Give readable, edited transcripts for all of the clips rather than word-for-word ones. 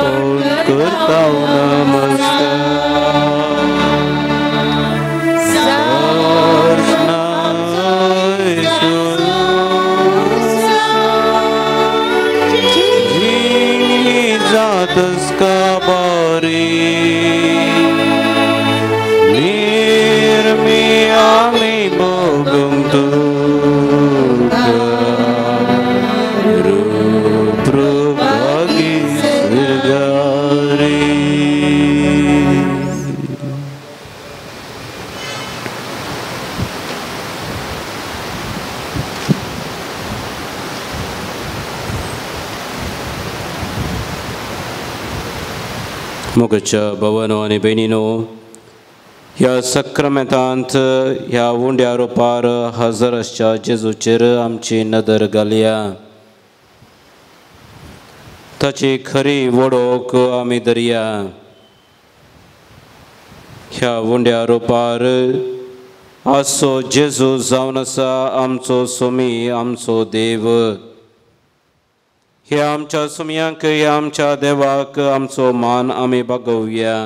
पावन करता नमस्कार. मोगाच्या भवनो आनी भयणीनो, ह्या सक्रामेंतांत ह्या उंड्या रुपार हजर आसच्या जेजूचेर आमची नदर घालया. ताची खरी वडोक आमी धरया. ह्या उंड्या रुपार आसो जेजू जावन आसा आमचो सोमी, आमचो देव. ह्या आमच्या सुमयांक, ह्या आमच्या देवाक आमचो मान आमी बागोवया.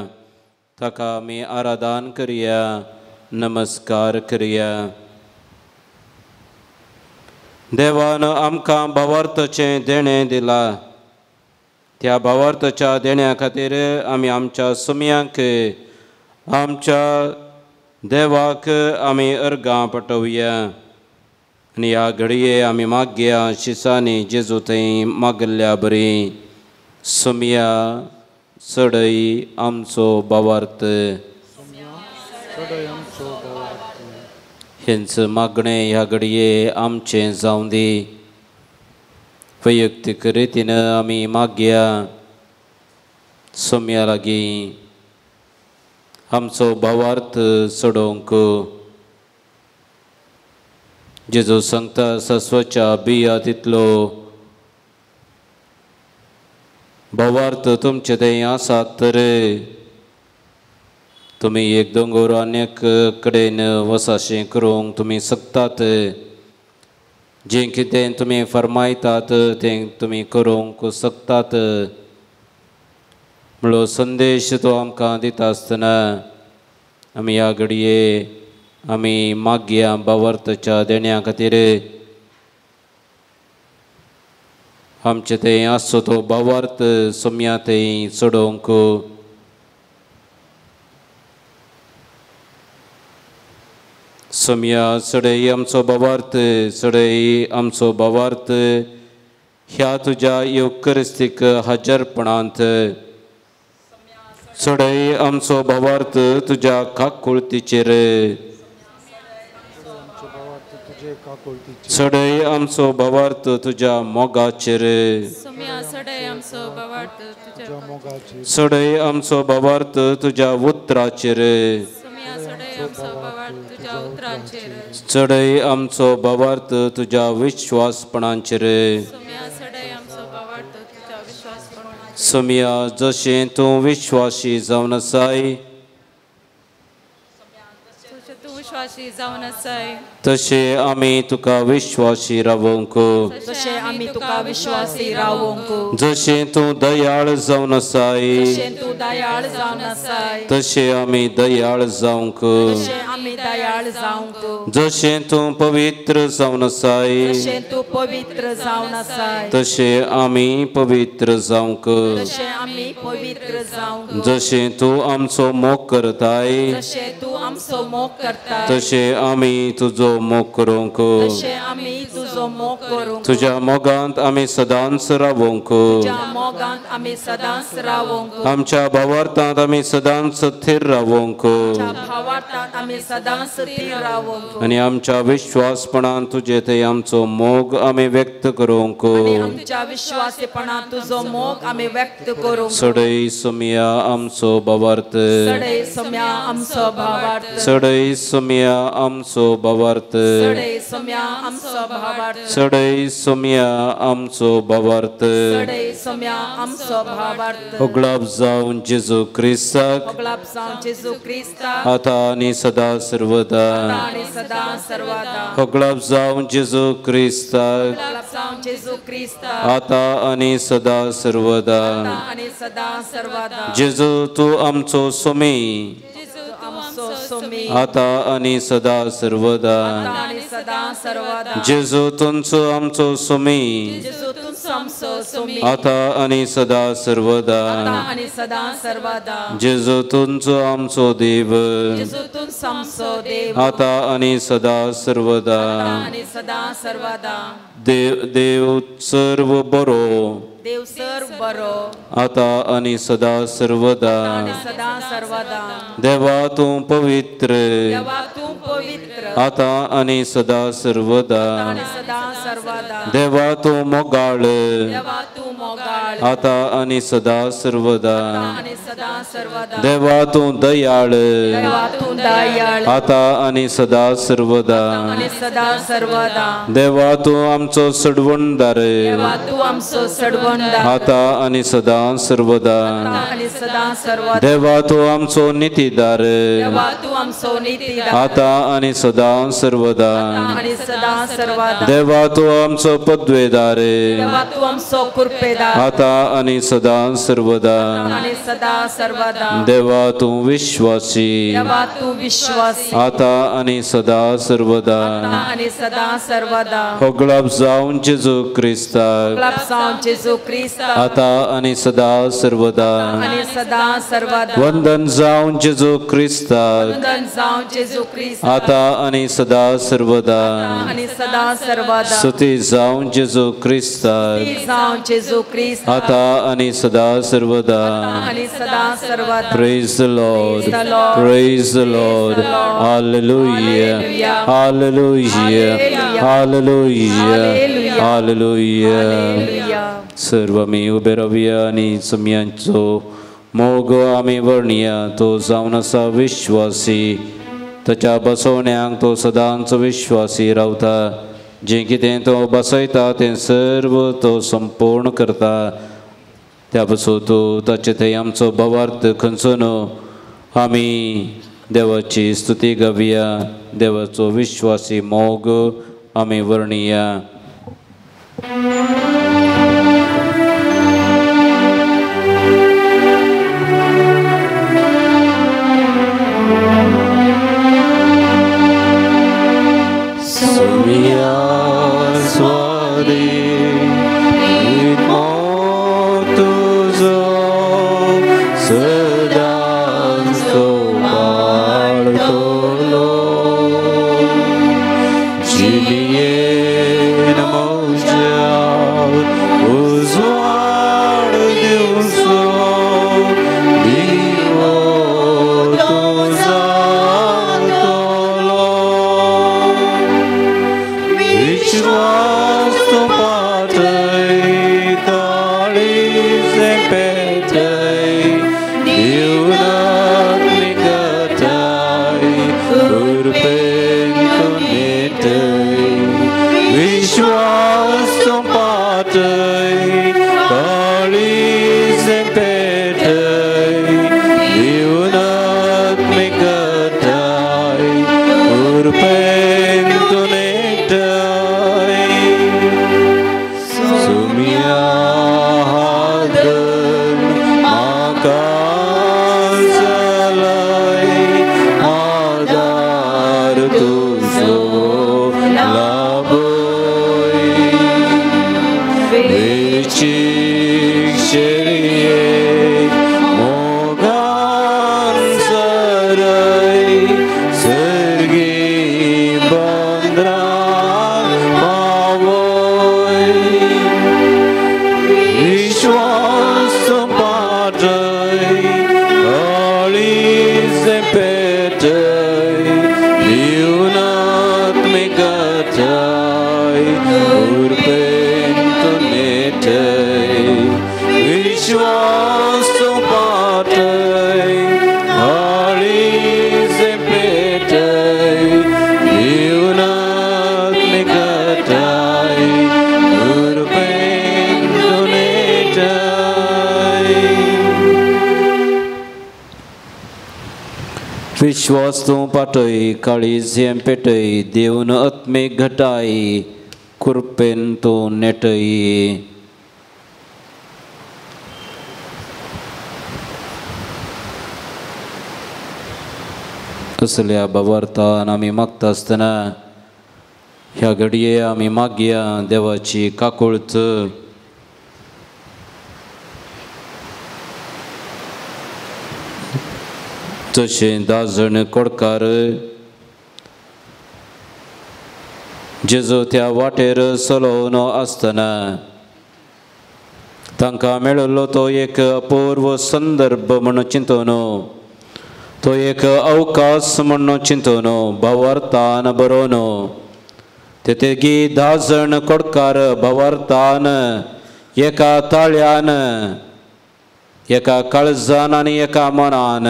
ताका आमी आराधन करया, नमस्कार करया. देवान आमकां भावार्थाचें देणें दिलां. त्या भावार्थाच्या देण्या खातीर आमी आमच्या सुमयांक, आमच्या देवाक आमी अर्गां पटोवया. आनी ह्या घडये आमी मागया शिसांनी जेजू थंय मागल्ल्या बरी, सुमया चडय आमचो भावार्थ. हेंच मागणें ह्या घडये आमचें जावं दी. वैयक्तीक रितीन आमी मागया सुमया लागीं आमचो भावार्थ चडोवंक. जेजू सांगता सस्वच्या बिया तितलो भावार्थ तुमचे थंय आसात तर तुमी एक दोंगर आनी एक कडेन वसाशें करूंक तुमी शकतात. जें कितें तुमी फर्मायतात तें तुमी करूंक शकतात म्हणलो संदेश तो आमकां दिता आसतना आमी ह्या घडये आमी मागया भावार्थाच्या देण्या खातीर आमचे थंय आसचो तो भावार्थ सोम्या थंय चडोवंक. सोम्या चडय आमचो भावार्थ, चडय आमचो भावार्थ ह्या तुज्या येवकरिस्तीक हजरपणांत. चडय आमचो भावार्थ तुज्या काकुळतीचेर. चडय आमचो भावार्थ तुज्या मोगाचेर. चडय आमचो भावार्थ तुज्या उतराचेर. चडय आमचो भावार्थ तुज्या विश्वासपणाचेर. सोम्या जशें तूं विश्वासी जावन आसाय तशें आमी तुका विश्वासी रावंक. जशें तूं दयाळ जावन आसाय तशें आमी दयाळ जावंक. जशें तूं पवित्र जावन आसाय तशें आमी पवित्र जावंक. जशें तूं आमचो मोग करताय तशें आमी तुजो मोग करूंक. तुज्या मोगांत आमी सदांच रावंक. आमच्या भावार्थांत आमी सदांच थीर रावंक. आनी आमच्या विश्वासपणान तुजे थंय आमचो मोग आमी व्यक्त करूंक. चडय सोम्या आमचो भावार्थ. चडय सोम्या आमचो भावार्थ. चडय सोम्या आमचो भावार्थ होगळाप जावन जेजू क्रिस्ताक आतां आनी सदां सर्वदा होगळाप जावन जेजू क्रिस्ताक आतां आनी सदां सर्वदा जेजू तूं आमचो सोमी आतां आनी सदां सर्वदा जेजू तुमचो आमचो सोमी आतां आनी सदां सर्वदा जेजू तुमचो आमचो देव आतां आनी सदां सर्वदा देव देव सर्व बरो देव सर्व बरो आतां आनी सदां सर्वदा देवा तूं पवित्र आतां आनी सदां सर्वदा देवा तूं मोगाळ आतां आनी सदां सर्वदा देवा तूं दयाळ आतां आनी सदां सर्वदा देवा तूं आमचो सडवणदार आतां आनी सदां सर्वदा देवा तूं आमचो नितीदार आतां आनी सदां सर्वदा देवा तूं आमचो पदवेदार आतां आनी सदां सर्वदा देवा तूं विश्वासी आतां आनी सदां सर्वदा होगळाप जावन जेजू क्रिस्ताक आतां आनी सदां सर्वदा वंदन जावन जेजू क्रिस्ताक आतां आनी सदां सर्वदा स्तुती जावन जेजू क्रिस्ताक आतां आनी सदां सर्वदा. Praise the Lord, praise the Lord, hallelujah, hallelujah, hallelujah, hallelujah. सर्व आमी उबे रावया आनी सम्यांचो मोग आमी वर्णया. तो जावन आसा विश्वासी, ताच्या बसवण्यांक तो सदांच विश्वासी रावता. जें कितें तो बसयता तें सर्व तो संपूर्ण करता. त्या पासून तो ताचे थंय आमचो भावार्थ खंयचो न्हू. आमी देवाची स्तुती गावया, देवाचो विश्वासी मोग आमी वर्णया. विश्वास तूं पाटय, काळीज हें पेटय, देवन आत्मीक घटाय, कृपेन तूं नेटय. असल्या भावार्थान आमी मागता आसतना ह्या घडये आमी मागया देवाची काकुळत. तशें 10 जाण कोडकार जेजू त्या वाटेर चलोवन आसतना तांकां मेळिल्लो तो एक अपूर्व संदर्भ म्हणून चिंतून, तो एक अवकाश म्हणून चिंतून भावार्थान बरोवन ते तेगी 10 जाण कोडकार भावार्थान एका ताळ्यान, एका काळजान आनी एका मनान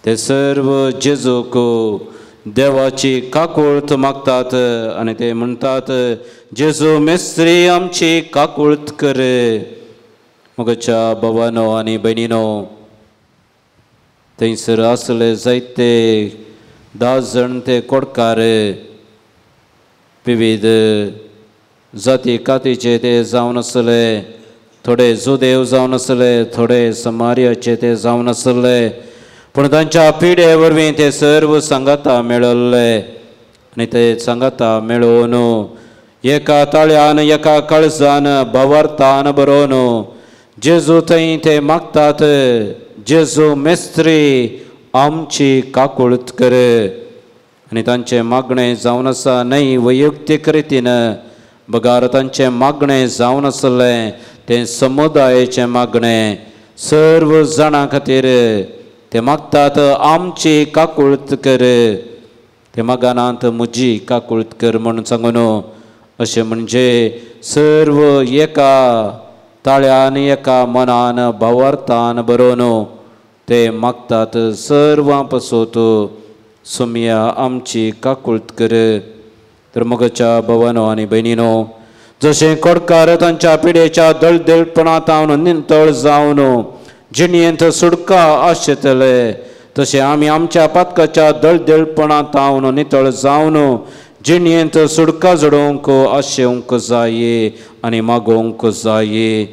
ते सर्व जेजूक देवाची काकुळत मागतात आनी ते म्हणटात, जेजू मेस्त्री आमची काकुळत कर. म्हज्या भावानो आनी भयणीनो, थंयसर आसले जायते 10 जाण ते कोडकार, विविध जाती कातीचे ते जावन आसले, थोडे जुदेव जावन आसले, थोडे समार्याचे ते जावन आसले, पूण तांच्या पिढे वरवीं ते सर्व सांगाता मेळिल्ले आनी ते सांगाता मेळोवन एका ताळ्यान, एका काळजान भावार्थान बरोवन जेजू थंय ते मागतात, जेजू मेस्त्री आमची काकुळत कर. आनी तांचें मागणें जावन आसा न्हय वैयक्तीक रितीन, बगार तांचें मागणें जावन आसलें तें समुदायाचें मागणें, सर्व जाणां खातीर ते मागतात आमची काकुळत कर. ते मागनात म्हजी काकुळत कर म्हणून सांगून, अशें म्हणजे सर्व एका ताळ्यान, एका मनान भावार्थान बरोवन ते मागतात सर्वां पसोत सोमया आमची काकुळत कर. तर म्हज्या भावानो आनी भयणीनो, जशें कोडकार तांच्या पिडेच्या दळदळपणांत नितळ जावन जिणेंत सुटका आशेतले, तशें आमी आमच्या पातकाच्या दळदळपणांत नितळ जावन जिणेंत सुटका जोडोवंक आशेवंक जाय आनी मागोवंक जाय.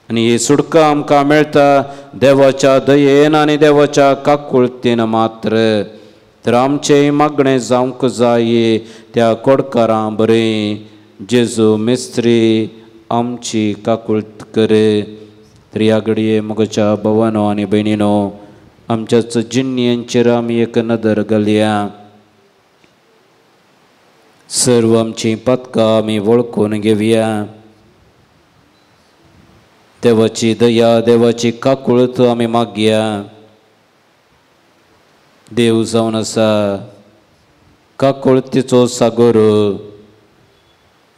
आनी ही सुटका आमकां मेळटा देवाच्या दयेन आनी देवाच्या काकुळतीन मात्र. तर आमचें मागणें जावंक जाय त्या कोडकारां बरें, जेजू मिस्त्री आमची काकुळत कर. तर ह्या घडये म्हज्या भावानो आनी भयणीनो, आमच्याच जिणेंचेर आमी एक नदर घालया. सर्व आमचीं पातकां आमी वळखून घेवया. देवाची दया, देवाची काकुळत आमी मागया. देव जावन आसा काकुळतीचो सागोर,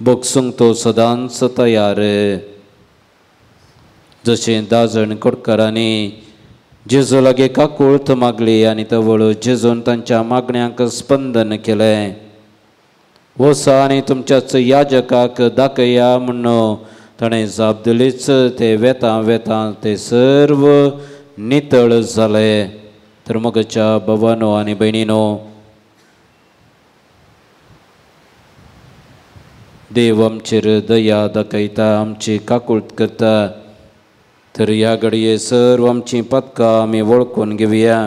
बगसूंक तो सदांच तयार. जशें 10 जाण कोडकारांनी जेजू लागीं काकुळत मागली आनी तवळ जेजून तांच्या मागण्यांक स्पंदन केलें, वसा आनी तुमच्याच याजकाक दाखया म्हूण ताणें जाप दिलीच. ते वेता वेता ते सर्व नितळ जाले. तर म्हज्या भावानो आनी भयणीनो, देव आमचेर दया दाखयता, आमची काकुळत करता. तर ह्या घडये सर्व आमचीं पातकां आमी वळखून घेवया.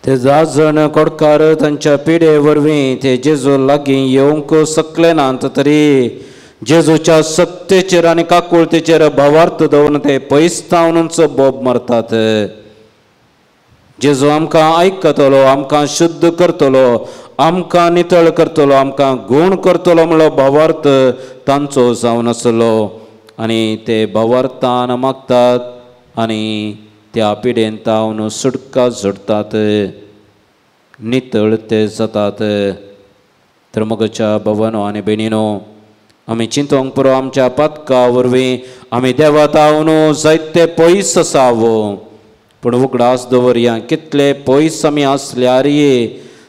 ते 10 जाण कोडकार तांच्या पिडे वरवीं ते जेजू लागीं येवंक शकले नात, तरी जेजूच्या सक्तेचेर आनी काकुळतेचेर भावार्थ दवरून ते पयस तावनूच बोब मारतात. जेजू आमकां आयकतलो, आमकां शुद्ध करतलो, आमकां नितळ करतलो, आमकां गूण करतलो म्हणलो भावार्थ तांचो जावन आसलो. आनी ते भावार्थान मागतात आनी त्या पिडेन तावन सुटका जोडटात, नितळ ते जातात. तर म्हज्या भावानो आनी भयणीनो, आमी चिंतोंक पुरो आमच्या पातका वरवीं आमी देवा तावन जायते पयस आसाव, पूण उगडास दवरया कितले पयस आमी आसल्यार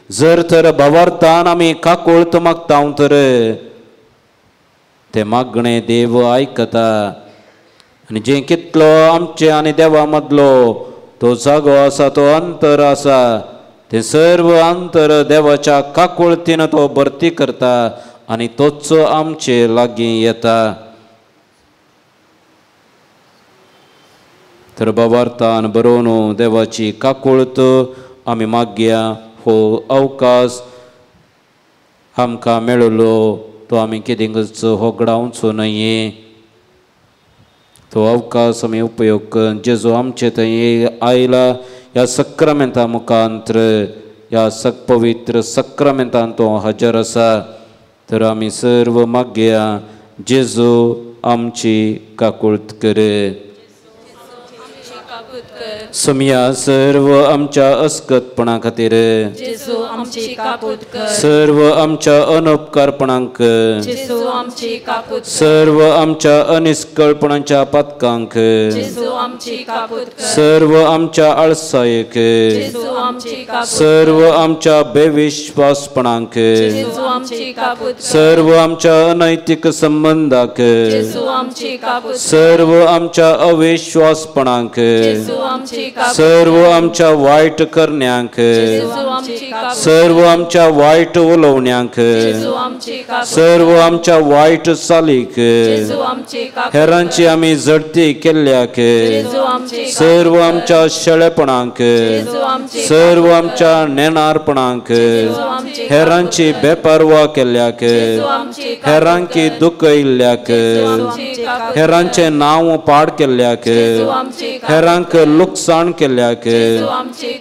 जर तर भावार्थान आमी काकुळत मागता तर ते मागणें देव आयकता. आनी जें कितलो आमचे आनी देवा मदलो तो जागो आसा, तो अंतर आसा, ते सर्व अंतर देवाच्या काकुळतीन तो भरती करता आनी तोच आमचे लागीं येता. तर बाबार्थान बरोवन देवाची काकुळत आमी मागया. हो अवकाश आमकां मेळलो तो आमी कितेंच होगडावचो न्हय. तो अवकाश आमी उपयोग करून जेजू आमचे थंय आयला ह्या सक्रामेंता मुखांत्र, ह्या पवित्र सक्रामेंतान तो हजर आसा. तर आमी सर्व मागया जेजू आमची काकुळत करे. समया सर्व आमच्या अस्कतपणा खातीर, सर्व आमच्या अनुपकारपणांक, सर्व आमच्या अनिस्कळपणाच्या पातकांक, सर्व आमच्या आळसायेक, सर्व आमच्या बेविश्वासपणांक, सर्व आमच्या अनैतिक संबंधाक, सर्व आमच्या अविश्वासपणांक, सर्व आमच्या वायट करण्यांक, सर्व आमच्या वायट उलोवण्यांक, सर्व आमच्या वायट चालीक, हेरांची आमी झडती केल्ल्याक, सर्व आमच्या शेळेपणांक, सर्व आमच्या नेणारपणांक, हेरांची बेपर्वा केल्ल्याक, हेरांकी दुखयल्ल्याक, हेरांचें नांव पाड केल्ल्याक, हेरांक लुकसाण केल्ल्याक,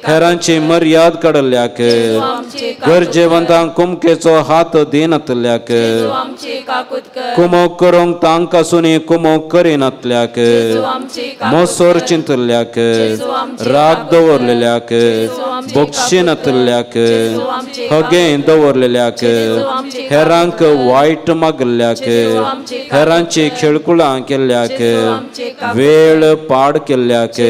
हेरांची मर्याद काडल्याक, गरजेवंतांक कुमकेचो हात दिनातल्याक, कुमोक करूंक तांक आसून कुमोक करिनातल्याक, मोसोर चिंतल्याक, राग दवरलेल्याक, बक्षिनातल्याक, हगें दवरलेल्याक, हेरांक वायट मागल्याक, हेरांची खेळकुळां केल्ल्याक, वेळ पाड केल्ल्याक,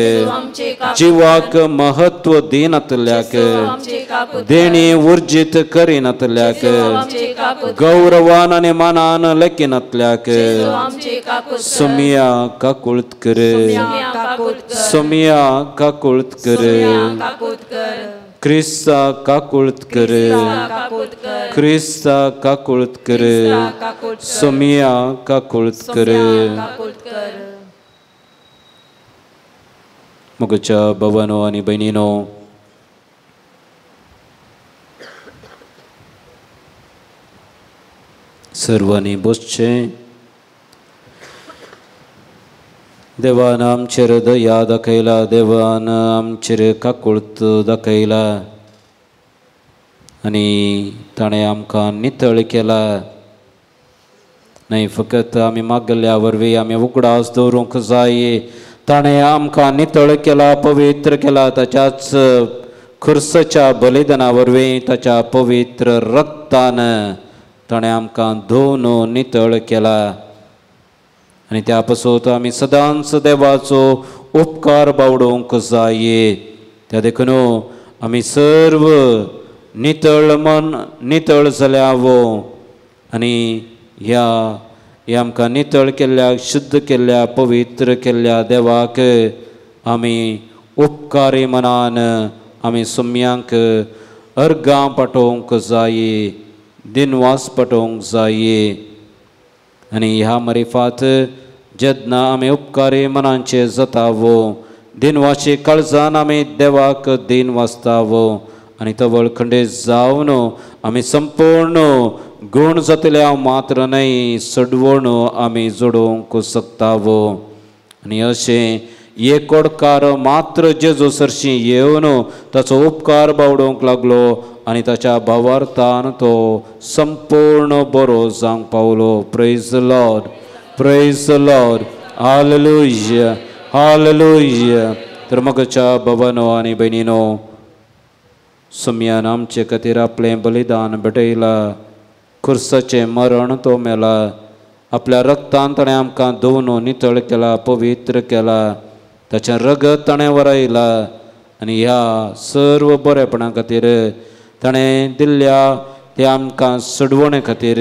जिवाक महत्व दिनातल्याक, देणी उर्जीत करिनातल्याक, गौरवान आनी मानान लेखिनातल्याक, सुमिया काकुळत करे, सुमिया काकुळत करे, क्रिस्ता काकुळत करे, क्रिस्ता काकुळत करे, सुमिया काकुळत करे. मोगाच्या भावानो आनी भयणीनो, सर्वांनी बसचें. देवान आमचेर दया दाखयला, देवान आमचेर काकुळत दाखयला आनी ताणें आमकां नितळ केला. न्हय फकत आमी मागल्या वरवीं आमी उगडास दवरूंक जाय, ताणें आमकां नितळ केला, पवित्र केला. ताच्याच खुर्साच्या बलिदाना वरवीं, ताच्या पवित्र रक्तान ताणें आमकां धुवन नितळ केला. आनी त्या पासून आमी सदांच देवाचो उपकार बावडोवंक जाय. त्या देखून आमी सर्व नितळ मन नितळ जाल्या वो आनी ह्या आमकां नितळ केल्ल्या, शुद्ध केल्ल्या, पवित्र केल्ल्या देवाक आमी उपकारी मनान आमी सुम्यांक अर्गां पाठोवंक जाय, दिनवास पाठोवंक जाय. आनी ह्या मरिफात जेन्ना आमी उपकारी मनांचे जातावो, दिनवाशी काळजान आमी देवाक दिन वाचतावो आनी तवळ खंडे जावन आमी संपूर्ण गुण जातल्या मात्र न्हय सडवण आमी जोडोवंक शकतावो. आनी अशें एकोडकार मात्र जेजू सरशी येवन ताचो उपकार बावडोवंक लागलो आनी ताच्या भावार्थान तो संपूर्ण बरो जावंक पावलो. Praise the Lord, praise the Lord, hallelujah, hallelujah. तर मगच्या भावानो आनी भयणीनो, सुम्यान आमचे खातीर आपलें बलिदान भेटयलां, खुर्साचें मरण तो मेला, आपल्या रक्तान ताणें आमकां धुवन नितळ केला, पवित्र केला, ताचें रगत ताणें वरयलां आनी ह्या सर्व बरेपणा खातीर ताणें दिल्ल्या ते आमकां सडवणे खातीर,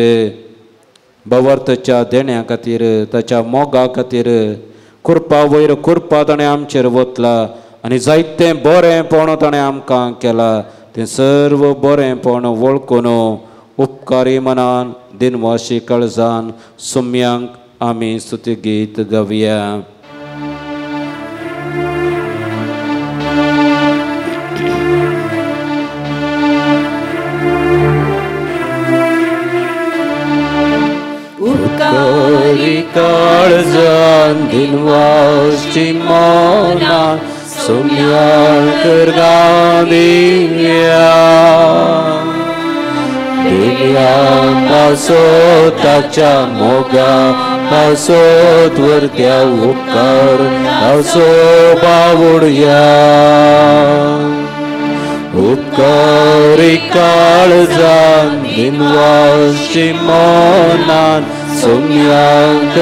भावार्थाच्या देण्या खातीर, ताच्या मोगा खातीर कृपा वयर कृपा ताणें आमचेर वतला आनी जायतें बरेंपण ताणें आमकां केलां तें सर्व बरेंपण वळखून उपकारी मनान दिनवाशी काळजान सुम्यांक आमी स्तुती गीत गावया. उपकारी काळजान दिनवाशी मनान सुम्यांक दिव्या दिव्या पासो ताच्या मोगा पासोत वरत्या उपकार तासो बावुडया. उपकारी काळजान दिनवाशी मनान सुम्यांक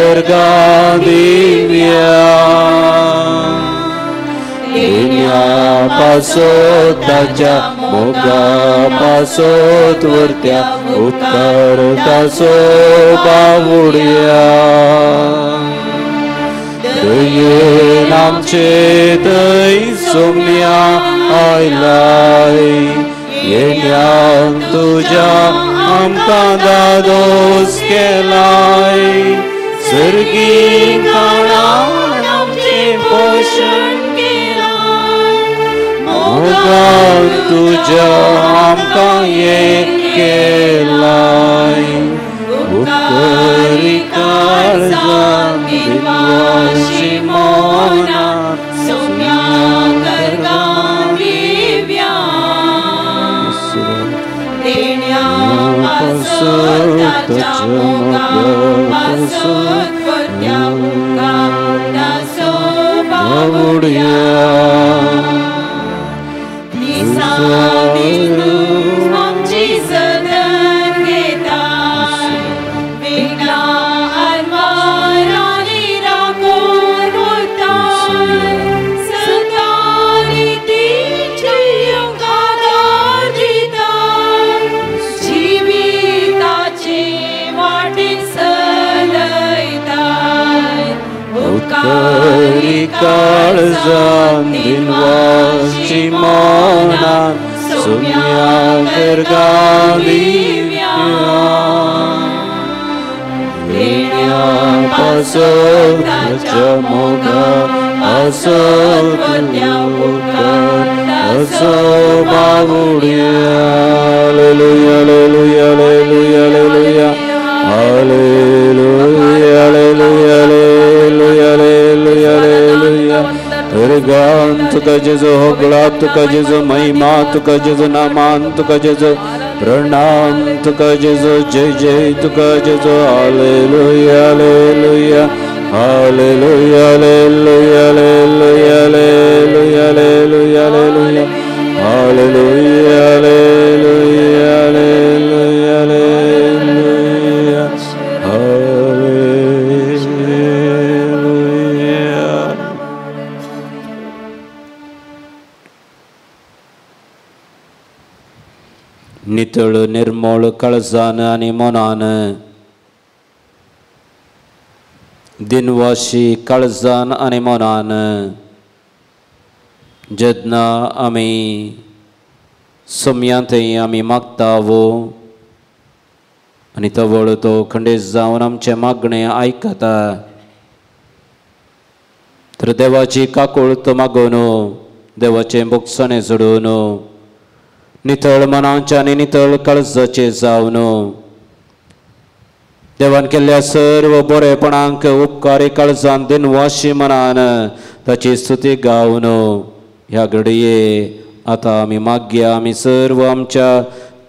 दिव्या दिव्या पासोत ताच्या मोगा पासोत वरत्या उपकार तासो बावुडया. दयेन आमचे थंय सोम्या आयलाय येण्यान तुज्या आमकां दादोस केलाय सर्गी खाणान आमचें पोशण मोगान तुज्या आमकां एक केलाय. उपकारी काळजान दिनवाशी मनान सुम्यांक दिव्या देण्या पासोत ताच्या मोगा पासोत वरत्या उपकार तासो बावुडया. आमची सदन घेताय वेगळा आरमारांनी राखून उरताय सदांनी तिची आदार दिताय जिविताचे वाटेन चलयताय. उपकारी काळजान दिनवाशी मनान सुम्यांक दिव्या देण्या पासोत ताच्या मोगा पासोत उपकार तासो बावुडया. Hallelujah hallelujah hallelujah hallelujah hallelujah hallelujah hallelujah hallelujah hallelujah. दुर्गान तुका जेजू होगळा तुका जेजू महिमा तुका जेजू नामान तुका जेजू प्रणाम तुका जेजू जय जय तुका जेजू. Hallelujah hallelujah hallelujah hallelujah hallelujah hallelujah hallelujah hallelujah hallelujah hallelujah hallelujah hallelujah hallelujah. नितळ निर्मळ काळजान आनी मनान दिनवाशी काळजान आनी मनान जेन्ना आमी सोम्यांतय आमी मागता वो आनी तवळ तो खंडीत जावन आमचें मागणें आयकता तर देवाची काकूळत मागून देवाचें भोगसणें जोडून नितळ मनाचें आनी नितळ काळजाचें जावन देवान केल्ल्या सर्व बरेपणांक उपकारी काळजान दिनवाशी मनान ताची स्तुती गावन ह्या घडये आतां आमी मागया. आमी सर्व आमच्या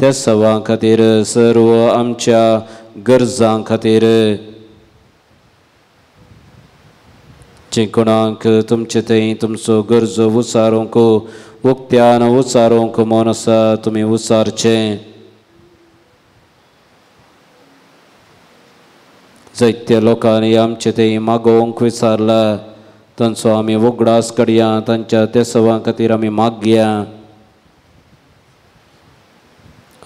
तेसवां खातीर सर्व आमच्या गरजां खातीर जे कोणाक तुमचे थंय तुमचो गरजो उचारूंक उक्त्यान उचारूंक मन आसा तुमी उचारचें. जायत्या लोकांनी आमचे थंय मागोवंक विचारला तांचो आमी उगडास काडया तांच्या तेसवां खातीर आमी मागया.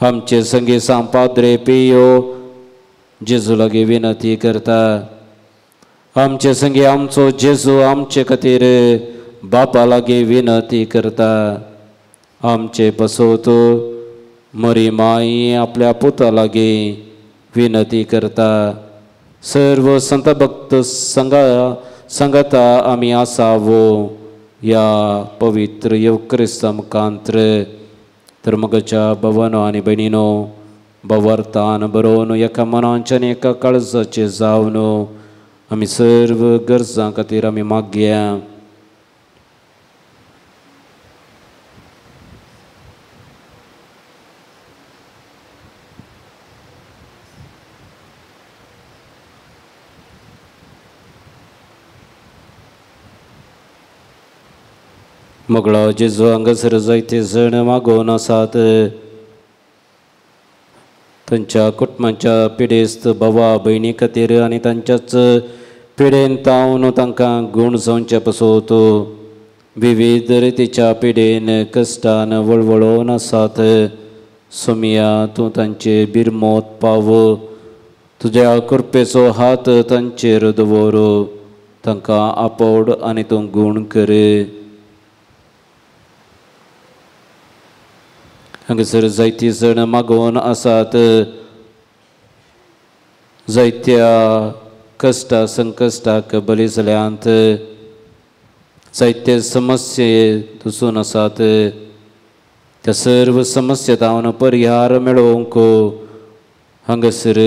आमचे संगी सांग पाद्रे पियो जेजू लागीं विनंती करता. आमचे संगी आमचो जेजू आमचे खातीर बापा लागीं विनंती करता. आमचे पसोत मरी माई आपल्या पुता लागीं विनंती करता. सर्व संत भक्त संगता आमी आसावो ह्या पवित्र येवक्रिस्ता मुखांत्र. तर मगच्या भवनो आनी भयणीनो भवर्तान बरोवन एका मनाचे आनी एका काळजाचे जावन आमी सर्व गरजां खातीर आमी मागया. मोगळो जेजू हांगासर जायते जण मागोवन आसात. तांच्या कुटुंबाच्या पिडेस्त भावा भयणी खातीर आनी तांच्याच पिडेन तावन तांकां गूण जावचे पसोत विविध रितीच्या पिडेन कश्टान वळवळोवन आसात. सोमिया तूं तांचे बिरमोत पाव. तुज्या कृपेचो हात तांचेर दवर. तांकां आपोड आनी तूं गूण कर. हांगासर जायती जण मागोवन आसात. जायत्या कश्टा संकश्टाक बली जाल्यांत. जायते समस्ये दुसून आसात. त्या सर्व समस्या तावन परिहार मेळोवंक हांगासर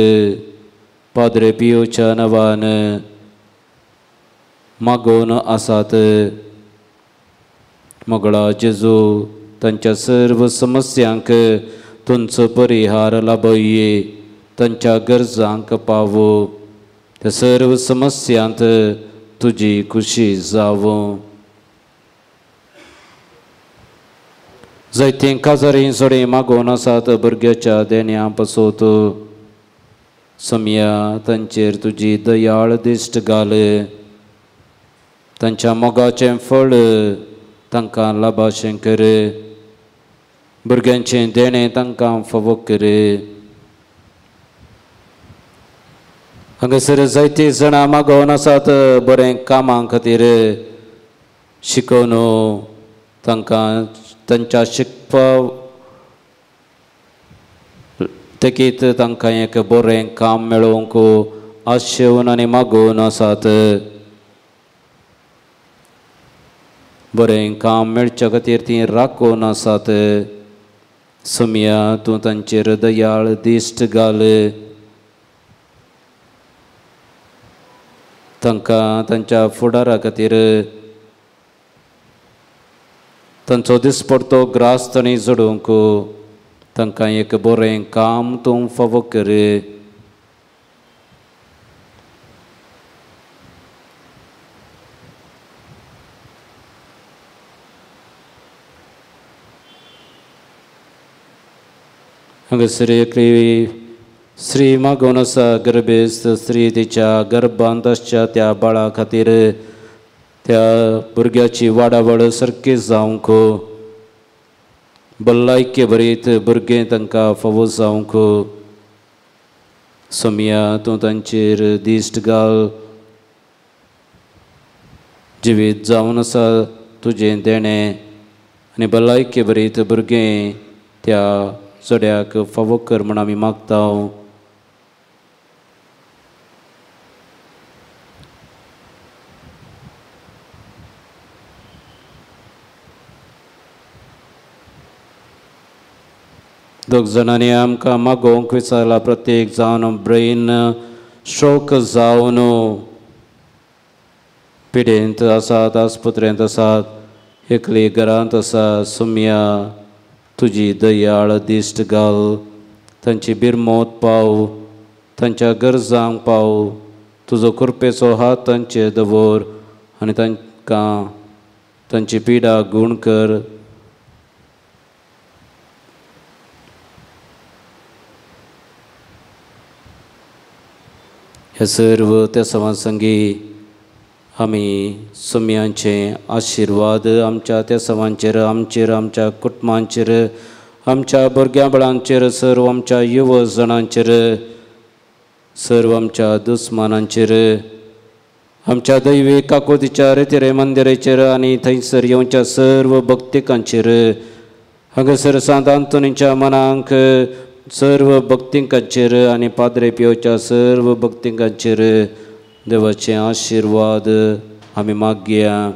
पाद्रे पियोच्या नांवान मागोवन आसात. मोगळा जेजू तांच्या सर्व समस्यांक तुमचो परिहार लाभये. तांच्या गरजांक पावो. त्या सर्व समस्यांत तुजी खुशी जावं. जायतीं काजारी जोडी मागोवन आसात भुरग्याच्या देण्या पसोत. समया तांचेर तुजी दयाळ दिश्ट घाल. तांच्या मोगाचें फळ तांकां लाभाशें कर. भुरग्यांचें देणें तांकां फावो कर. हांगासर जायतीं जाणां मागोवन आसात बरें कामां खातीर शिकोवन तांकां तांच्या शिकपा तेकीत तांकां एक बरें काम मेळोवंक आशेवन आनी मागोवन आसात. बरें काम मेळच्या खातीर तीं राखून आसात. सोमिया तूं तांचेर दयाळ दिश्ट घाल. तांकां तांच्या फुडारा खातीर तांचो दिसपडतो ग्रास तांणी जोडूंक तांकां एक बरें काम तूं फावो कर. हांगासर एकली स्त्री मागोवन आसा गर्भेस्त स्त्री तिच्या गर्भांत आसच्या त्या बाळा खातीर त्या भुरग्याची वाडावळ सारकी जावंक भलायके भरीत भुरगें तांकां फावो जावंक. सोमिया तूं तांचेर दिश्ट घाल. जिवीत जावन आसा तुजें देणें आनी भलायके भरीत भुरगें त्या चड्याक फावो कर म्हूण आमी मागता. दोग जाणांनी आमकां मागोवंक विचारला प्रत्येक जावन ब्रेन स्ट्रोक जावन पिडेंत आसात, आस्पत्रेंत आसात, एकली घरांत आसा. सोमिया तुजी दयाळ दिश्ट घाल. तांची बिरमोत पाव. तांच्या गरजांक पाव. तुजो कृपेचो हात तांचेर दवर आनी तांकां तांची पिडा गूण कर. हे सर्व त्या सवांसंगी आमी सोम्यांचे आशिर्वाद आमच्या त्या सवांचेर, आमचेर, आमच्या कुटुंबांचेर, आमच्या भुरग्यां बाळांचेर, सर्व आमच्या युवजणांचेर, सर्व आमच्या दुस्मानांचेर आमच्या दैवी काकुतीच्या रेतिरे मंदिराचेर आनी थंयसर येवच्या सर्व भक्तिकांचेर हांगासर सांत आंतोनीच्या मनांक सर्व भक्तिकांचेर आनी पाद्रे पियोच्या सर्व भक्तिकांचेर देवाचे आशिर्वाद आमी मागया.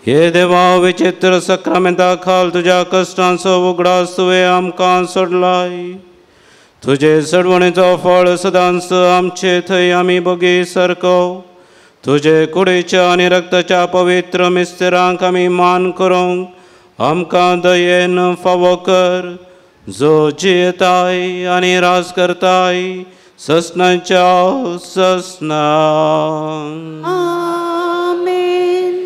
हे देवा विचित्र सक्रामेंता खाल तुज्या कश्टांचो उगडास तुवें आमकां सोडलाय. तुजे सडवणेचो फळ सदांच आमचे थंय आमी बगी सारको तुजे कुडीच्या आनी रक्ताच्या पवित्र मिस्तेरांक आमी मान करूंक आमकां दयेन फावो कर, जो जियेताय आनी राज करताय ससनाच्या ससना. आमेन.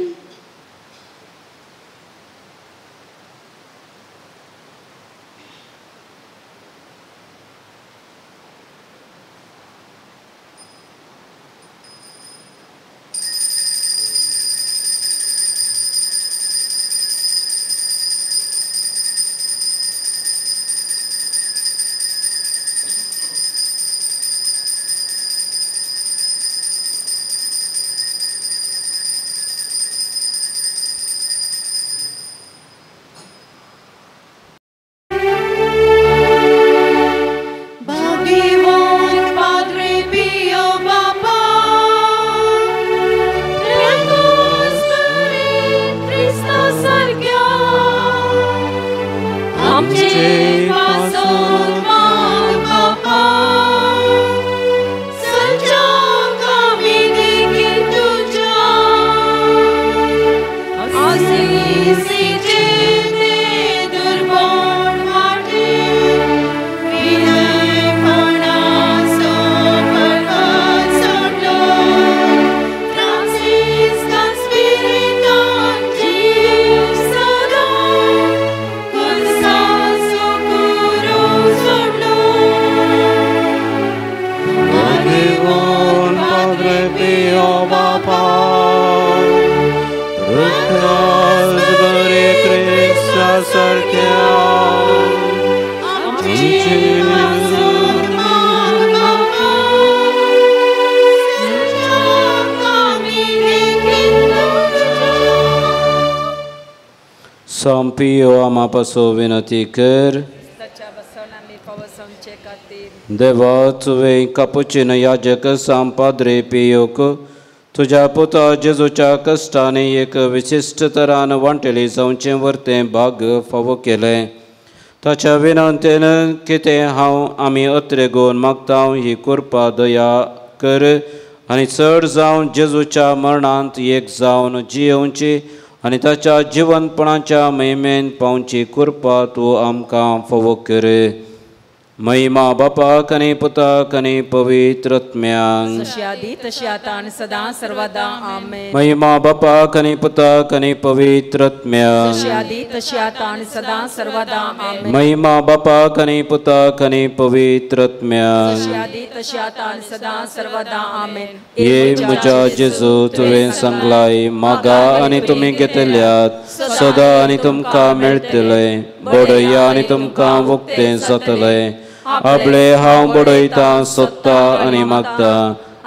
संपियो आमापासो विनती कर. देवा तुवें कापुचीन याजक सांत पाद्रे पियोक तुज्या पुता जेजूच्या कश्टांनी एक विशिश्ट तरान वांटेली जावचें वर्तें भाग फावो केलें. ताच्या विनंतेन कितें हांव आमी अत्रेगोन मागता ही कृपा दया कर आनी चड जावन जेजूच्या मरणांत एक जावन जियेवची आनी ताच्या जिवनपणाच्या महिमेन पावची कृपा तूं आमकां फावो कर. महिमा बापाक आनी पुताक आनी पवित्र आत्म्यांक, जशी आदी तशी आतां आनी सदां सर्वदा आमेन. महिमा बापाक आनी पुताक आनी पवित्र आत्म्यांक, जशी आदी तशी आतां आनी सदां सर्वदा आमेन. महिमा बापाक आनी पुताक आनी पवित्र आत्म्यांक, जशी आदी तशी आतां आनी सदां सर्वदा आमेन. ये म्हज्या जेजू तुवें सांगलाय मागा आनी तुमी घेतल्यात, सदां आनी तुमकां मेळटलें, बडया आनी तुमकां उक्तें जातलें. आपले हांव बडयतां, सोदता आनी मागता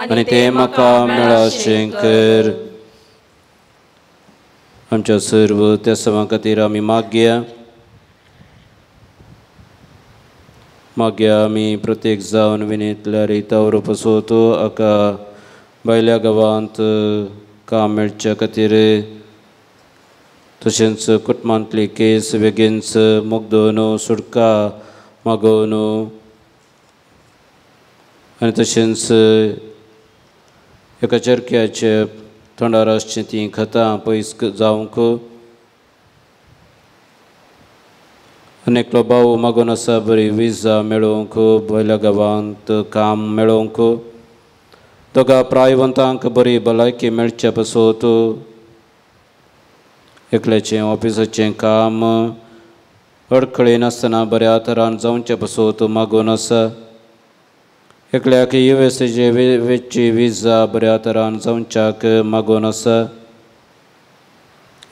आनी तें म्हाका मेळाशें कर. आमच्या सर्व त्या सवां खातीर आमी मागया. मागया आमी प्रत्येक जावन विनेतल्या रितावर पसोतो आका भायल्या गांवांत काम मेळच्या खातीर, तशेंच कुटुंबांतली केस बेगीनच मुगदोवन सुटका मागोवन, आनी तशेंच एका चरख्याचे तोंडार आसचीं तीं खतां पयस जावंक. आनी एकलो भाव मागून आसा बरी विजा मेळोवंक, भायल्या गांवांत काम मेळोवंक. दोगा प्रायवंतांक बरी भलायकी मेळचे पासत, एकल्याचें ऑफिसाचें काम अडखळी नासतना बऱ्या तरान जावचे पासत मागून आसा. एकल्याक युएसएचे वेची विजा बऱ्या तरान जावच्याक मागून आसा.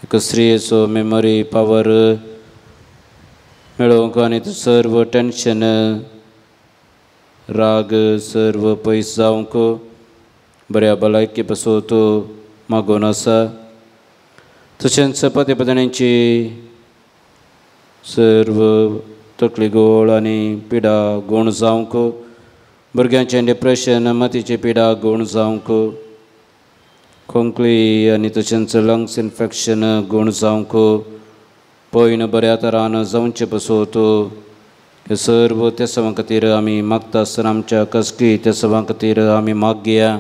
एक स्त्रियेचो मेमरी पावर मेळोवंक आनी सर्व टेन्शन राग सर्व पयस जावंक बऱ्या भलायकी पासत मागून आसा. तशेंच पती पत्नीची सर्व तकली गोळ आनी पिडा गूण जावंक, भुरग्यांचें डिप्रेशन मतीची पिडा गूण जावंक, खोंकली आनी तशेंच लंग्स इन्फेक्शन गूण जावंक, पयन बऱ्या तरान जावचे पासत हे सर्व त्या सवां खातीर आमी मागता आसतना आमच्या कसकी त्या सवां खातीर आमी मागया.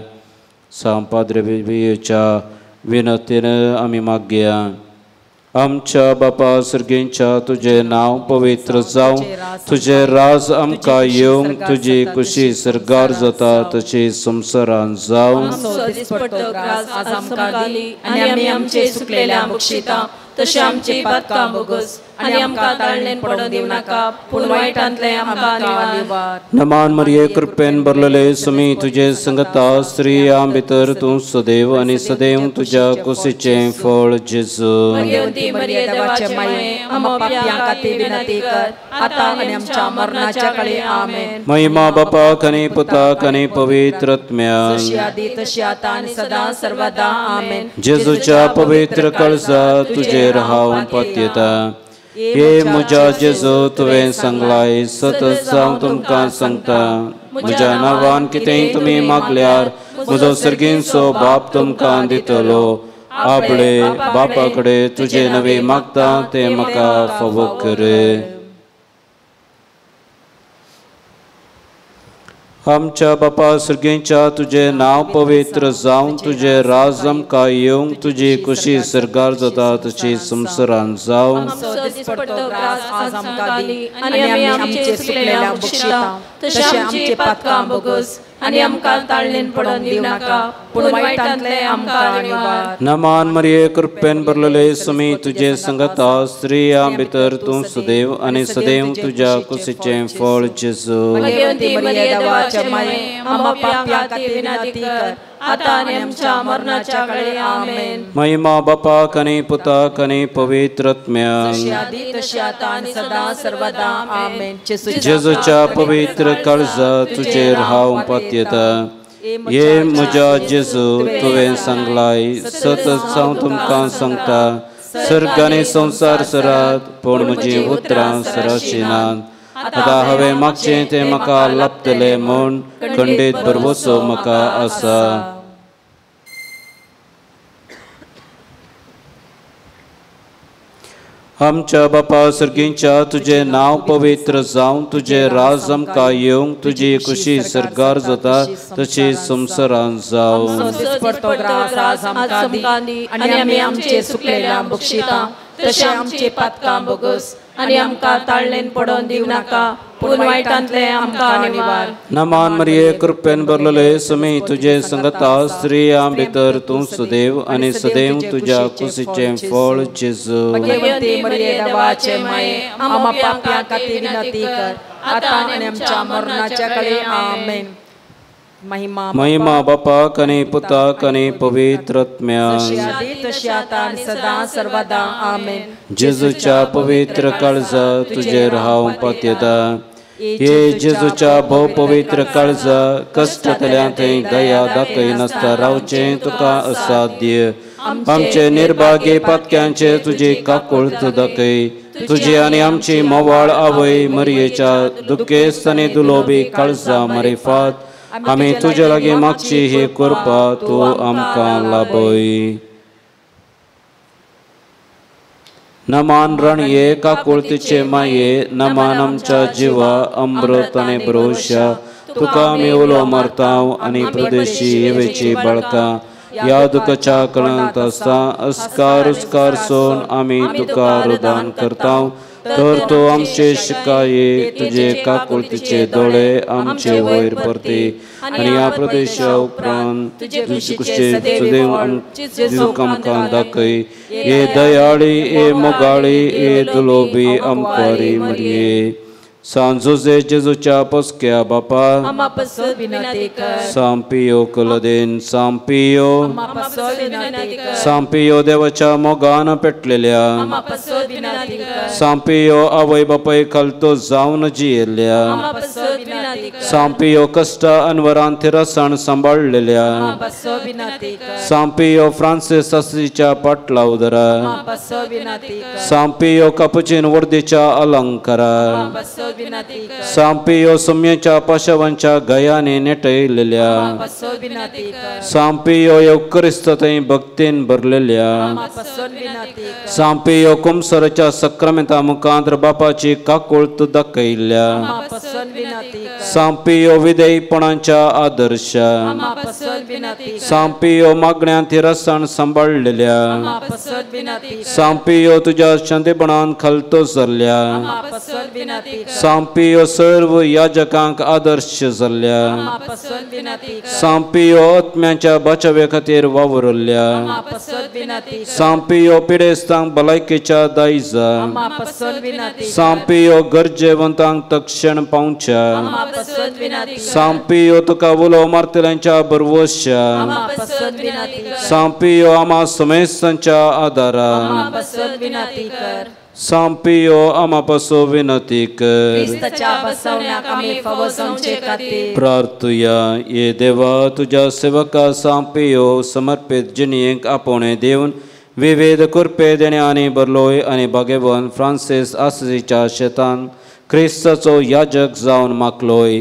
सांव पाद्रे बियोच्या विनंतीन आमी मागया. आमच्या बापा सर्गेंच्या तुजें नांव पवित्र जावं, तुजें राज आमकां येवंक, तुजी कुशी सरगार जाता तशी संवसारान जावं. आनी आमी आमचे सुकलेल्या बक्षिता तशें आमची पातकां भोगस, आनी आमकां ताळणेन पडोवंक दिवं नाका, पूण वायटांतलें आमकां निवार. नमान मरिये कृपेन भरलेले सुमी तुजे संगता, स्त्रियां भितर तूं सदैव आनी सदैव तुज्या कुशीचें फळ जेजू. भगवती मरिये देवाचे माये, आमकां पापयां खातीर विनंती कर, आतां आनी आमच्या मरणाच्या काळी आमेन. महिमा बापाक आनी पुताक आनी पवित्र आत्म्याक, जशी आदी तशी आतां आनी सदां सर्वदा आमेन. जेजूच्या पवित्र काळजा तुजेर हांव पातयेता. हे म्हज्या जेजू तुवें सांगलाय, सतत हांव तुमकां सांगता, म्हज्या नांवान कितेंय तुमी मागल्यार म्हजो सर्गींचो बाप तुमकां दितलो. आपले बापा कडेन तुजें नवें मागता तें म्हाका फावो कर. आमच्या बापा सर्गेंच्या तुजें नांव पवित्र जावं, तुजें राज आमकां येवंक, तुजी कुशी सरगार जाता तशी संवसारान जावं. आनी आमी आमचे सुकलेल्या बक्षिता तशें आमचे पातकां भोगस, आनी आमकां ताळणेन पडोवंक दिवं नाका, पूण वायटांतलें आमकां निवार. नमान मरिये कृपेन भरलेले सुमी तुजे संगता, स्त्रियां भितर तूं सदैव आनी सदैव तुज्या कुशीचें फळ जेजू. भगवती मरिये देवाचे माये, आमकां पापयां खातीर विनंती कर, आतां आनी आमच्या मरणाच्या काळी आमेन. महिमा बापाक आनी पुताक आनी पवित्र आत्म्याक, जशी आदी तशी आतां आनी सदां सर्वदा आमेन. जेजूच्या पवित्र काळजा तुजेर हांव पातयेता. हे म्हज्या जेजू तुवें सांगलाय, सतत हांव तुमकां सांगता, सर्ग आनी संवसार सरात, पूण म्हजीं उतरां सराशिनात. आतां हांवें मागचें तें म्हाका लाभतलें म्हूण खंडीत भरवसो म्हाका आसा. आमच्या बापा सर्गींच्या तुजें नांव पवित्र जावं, तुजें राज आमकां येवंक, तुजी कुशी सरगार जाता तशी संवसारान जावं. आनी आमी आमचे सुकलेल्या बक्षिता तशें आमचे पातकां भोगस, आनी आमकां ताळणेन पडोवंक दिवं नाका, पूण वायटांतले आमकां निवार. नमान मरिये कृपेन भरलेले सुमी तुजे संगता स्त्रियां भितर तूं सदैव आनी सदैव तुज्या कुशीचें फळ जेजू. भगवती मरिये देवाचे माये आम्हा पाप्यां खातीर विनंती कर आतां आनी आमच्या मरणाच्या काळी. आमेन. महिमा महिमा बापाक आनी पुताक आनी पवित्र आत्म्याक तशी आतां आनी सदां सर्वदा. आमेन. जेजूच्या पवित्र काळजा तुजेर हांव पातयेता. हे जेजूच्या भोव पवित्र काळजा कश्टांतल्या थंय दया दाखयनासता रावचें तुका असाध्य. आमचे निर्भागी पातक्यांचे तुजी काकुळत दाखय. तुजी आनी आमची मोवाळ आवय मरियेच्या दुखेस्त आनी दुलोबी काळजा मारिफात आमी तुजे लागीं मागची ही कृपा तूं आमकां लाभय. नमान रणये काकुळतीचे माये नमान आमच्या जिवा अमृत आनी भरोशा तुका आमी उलो मारता आनी प्रदेशी येवेची बाळकां ह्या दुखाच्या कळांत आसता अस्कार उस्कार सोन आमी तुका रुदान करता. तर तो आमचे शिकाये तुजे काकुळतीचे दोळे आमचे वयर परते आनी ह्या प्रदेशा उपरांत तुजे सदैव आमकां दाखय. हे दयाळी हे मोगाळी हे दुलोबी आमकारी मरिये. सांत जोजे जेजूच्या पोसक्या बापा सांपियो कुलदेन सांपियो सांपियो देवाच्या मोगान पेटलेल्या सांपियो आवय बापाय खालतो जावन जियेल्ल्या सांपियो कश्ट अनवरान थिरसाण सांबाळलेल्या सांपियो फ्रांसीस आसीच्या पाटलावदरा सांपियो कापुचीन वर्दीच्या अलंकारा सांपियो सुम्येच्या पाशवांच्या गयाने नेटयलेल्या सांपियो येवक्रिस्त थंय भक्तीन भरलेल्या सांपियो कुमसराच्या सक्रामेंता मुखांत बापाची काकुळत दाखयल्या सांपियो विधेयपणाच्या आदर्श सांपियो मागण्यांत थिरसाण सांबाळलेल्या सांपियो तुज्या शांतीपणान खालतो जाल्ल्या सांपियो सर्व याजकांक आदर्श जाल्ल्या सांपियो आत्म्यांच्या बचाव्या खातीर वावुरल्या सांपियो पिडेस्तांक भलायकेच्या दायजा सांपियो गरजेवंतांक तक्षण पावच्या सांपियो तुका उलो मारतल्यांच्या भरवश्या सांपियो आमा समेस्तांच्या आदारा सांपियो आमा पासो विनती कर. प्रार्थुया. ये देवा तुज्या सेवका सांपियो समर्पित जिणेक आपोवणें दिवन विविध कृपे देण्यानी भरलोय आनी भाग्यवान फ्रांसीस आसीच्या शेतान क्रिस्ताचो याजक जावन मागलोय.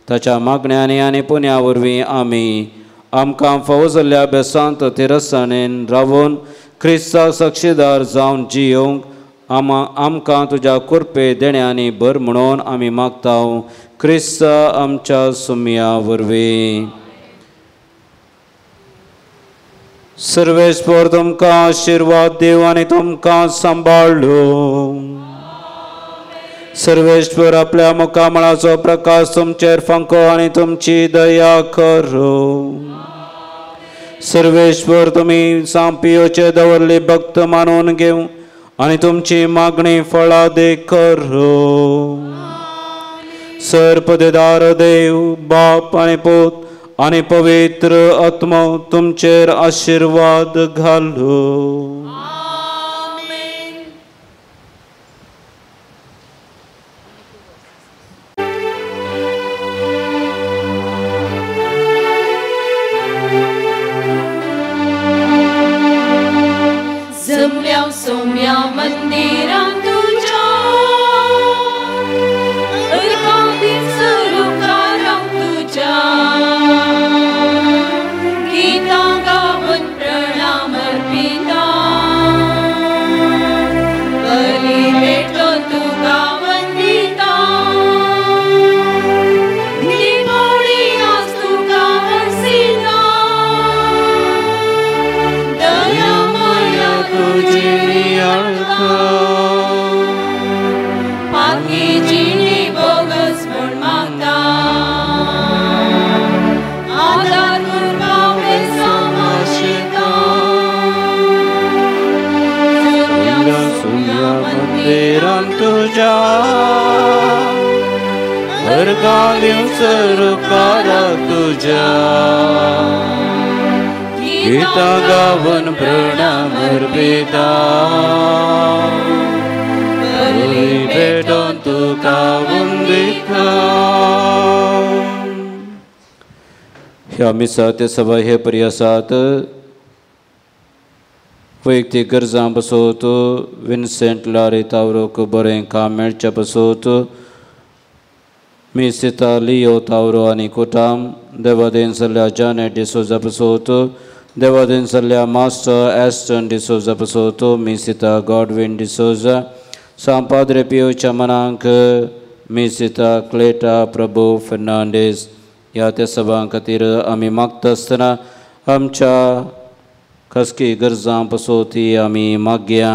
ताच्या मागण्यांनी आनी पुण्या वरवीं आमी आमकां फावो जाल्ल्या बेसांत थिरसाणेन रावून क्रिस्ता साक्षीदार जावन जियोवंक आमकां तुज्या कृपे देण्यांनी भर म्हणून आमी मागता. क्रिस्त आमच्या सुमया वरवीं. सर्वेस्पर तुमकां आशिर्वाद दिवं आनी तुमकां सांबाळूं. सर्वेश्वर आपल्या मुखामळाचो प्रकाश तुमचेर फांको आनी तुमची दया करूं. सर्वेश्वर तुमी सांपियोचे दवरले भक्त मानून घेवं आनी तुमची मागणी फळादीक करूं. सर्पदेदार देव बाप आनी पूत आनी पवित्र आत्मो तुमचेर आशिर्वाद घालूं. सोम्या मंदिरां तुझ्या स्वरूपारां तुझ्या गीतां गावन प्रणाम अर्पिता. सर उपकाराक तुज्या गीतां गावन प्रणाम अर्पिता बली भेटोवन तुका वंदिता. ह्या मिसा ते सभा हे पर्यासात वैयक्तीक गरजां बसोत विन्सेंट लारी तावरोक बरें काम मेळचें बसोत मिसिता लियो तावरो आनी कुटाम देवादेन सल्ल्या जानेट डिसोजा बसोत देवादेन सल्ल्या मास्टर एस्टन डिसोजा बसोत मिसिता गॉडविन डिसोजा सांपाद्रे पियोच्या मनांक मिसिता क्लेटा प्रभू फेर्नांडीस ह्या त्या सभां खातीर आमी मागता आसतना आमच्या खासगी गरजां पसोती आमी मागया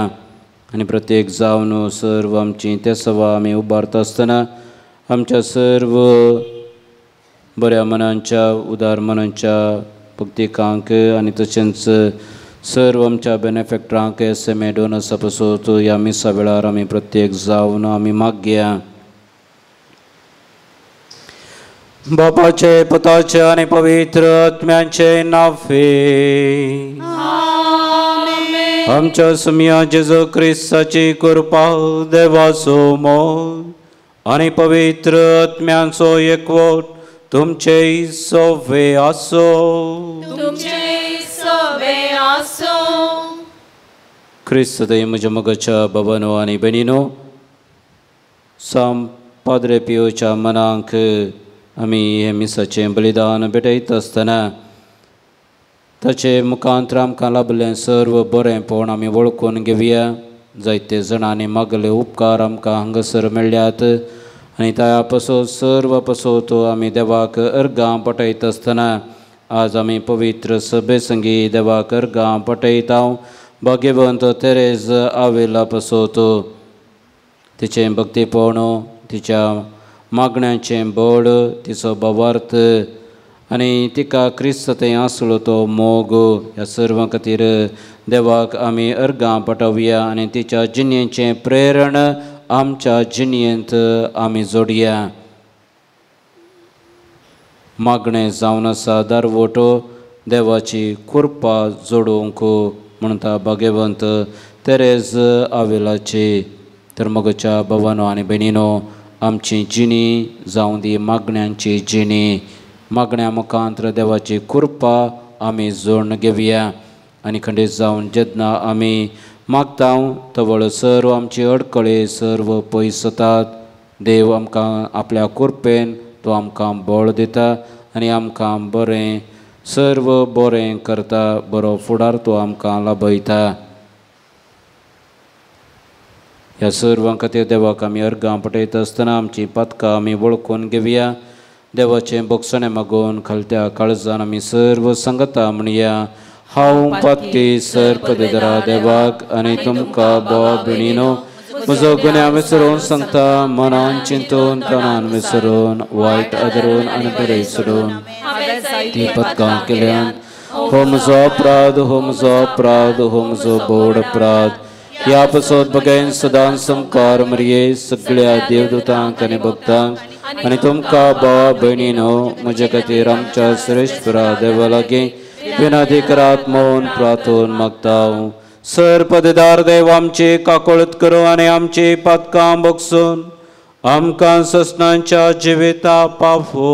आनी प्रत्येक जावन सर्व आमची त्या सभा आमी उबारता आसतना आमच्या सर्व बऱ्या मनांच्या उदार मनांच्या भक्तिकांक आनी तशेंच सर्व आमच्या बेनिफेक्टरांक एस एम ए डोनर्सा पसोत ह्या मिसा वेळार आमी प्रत्येक जावन आमी मागया. बापाचे पुताचे आनी पवित्र आत्म्याचे नांवे आमच्या सुमया जेजू क्रिस्ताची कृपा देवाचो मोग आनी पवित्र आत्म्यांचो एकवट तुमचे सोवे आसो. क्रिस्त दय म्हज्या मोगाच्या बाबानो आनी भयणीनो साम पाद्रे पियोच्या मनांक आमी हें मिसाचें बलिदान भेटयता आसतना ताचे मुखांतर आमकां लाभलें सर्व बरेंपण आमी वळखून घेवया. जायते जाणांनी मागले उपकार आमकां हांगासर मेळ्ळ्यात आनी त्या पसोत सर्व पसोत आमी देवाक अर्गां पटयता आसतना आज आमी पवित्र सभे संगी देवाक अर्गां पटयता. भाग्यवंत तेरेज आवेला पसोत तिचें भक्तीपण तिच्या मागण्याचें बळ तिचो भावार्थ आनी तिका क्रिस्त थंय आसलो तो मोग ह्या सर्वां खातीर देवाक आमी अर्गां पटोवया आनी तिच्या जिणेचें प्रेरण आमच्या जिणेंत आमी जोडया. मागणें जावन आसा दारवटो देवाची कृपा जोडूंक म्हणटा भाग्यवंत तेरेज आवेलाची. तर मोगाच्या भावानो आनी भयणीनो आमची जिणी जावं दी मागण्यांची जिणी. मागण्या मुखांतर देवाची कृपा आमी जोडून घेवया आनी खंडीत जावन जेन्ना आमी मागता तवळ सर्व आमची अडकळे सर्व पयस जातात. देव आमकां आपल्या कृपेन तो आमकां बळ दिता आनी आमकां बरें सर्व बरें करता. बरो फुडार तो आमकां लाभयता. ह्या सर्वां खातीर देवाक आमी अर्गां पटयता आसतना आमची पातकां आमी वळखून घेवया. देवाचें बोगसणें मागून खालत्या काळजान आमी सर्व सांगता म्हणया. हांव पातकी सर्पदेदरा देवाक आनी तुमकां भाव भयणीनो म्हजो गुन्यांव विसरून सांगता. मनान चिंतून तणान विसरून वायट आदरून आनी बरें सोडून ती पदकां केल्यान हो म्हजो अपराध हो म्हजो अपराध हो म्हजो बोड अपराध. ह्या पसोत बगैन सदां संकार मरये सगळ्या देवदूतांक आनी भक्तांक आनी तुमकां भावा भयणीनो म्हज्या खातीर आमच्या श्रेश्ठरा देवा लागीं विनंती करात म्हूण प्रार्थून मागता. सर पदेदार देव आमची काकळत करूं आनी आमची पातकां बगसून आमकां ससनांच्या जिविता पावो.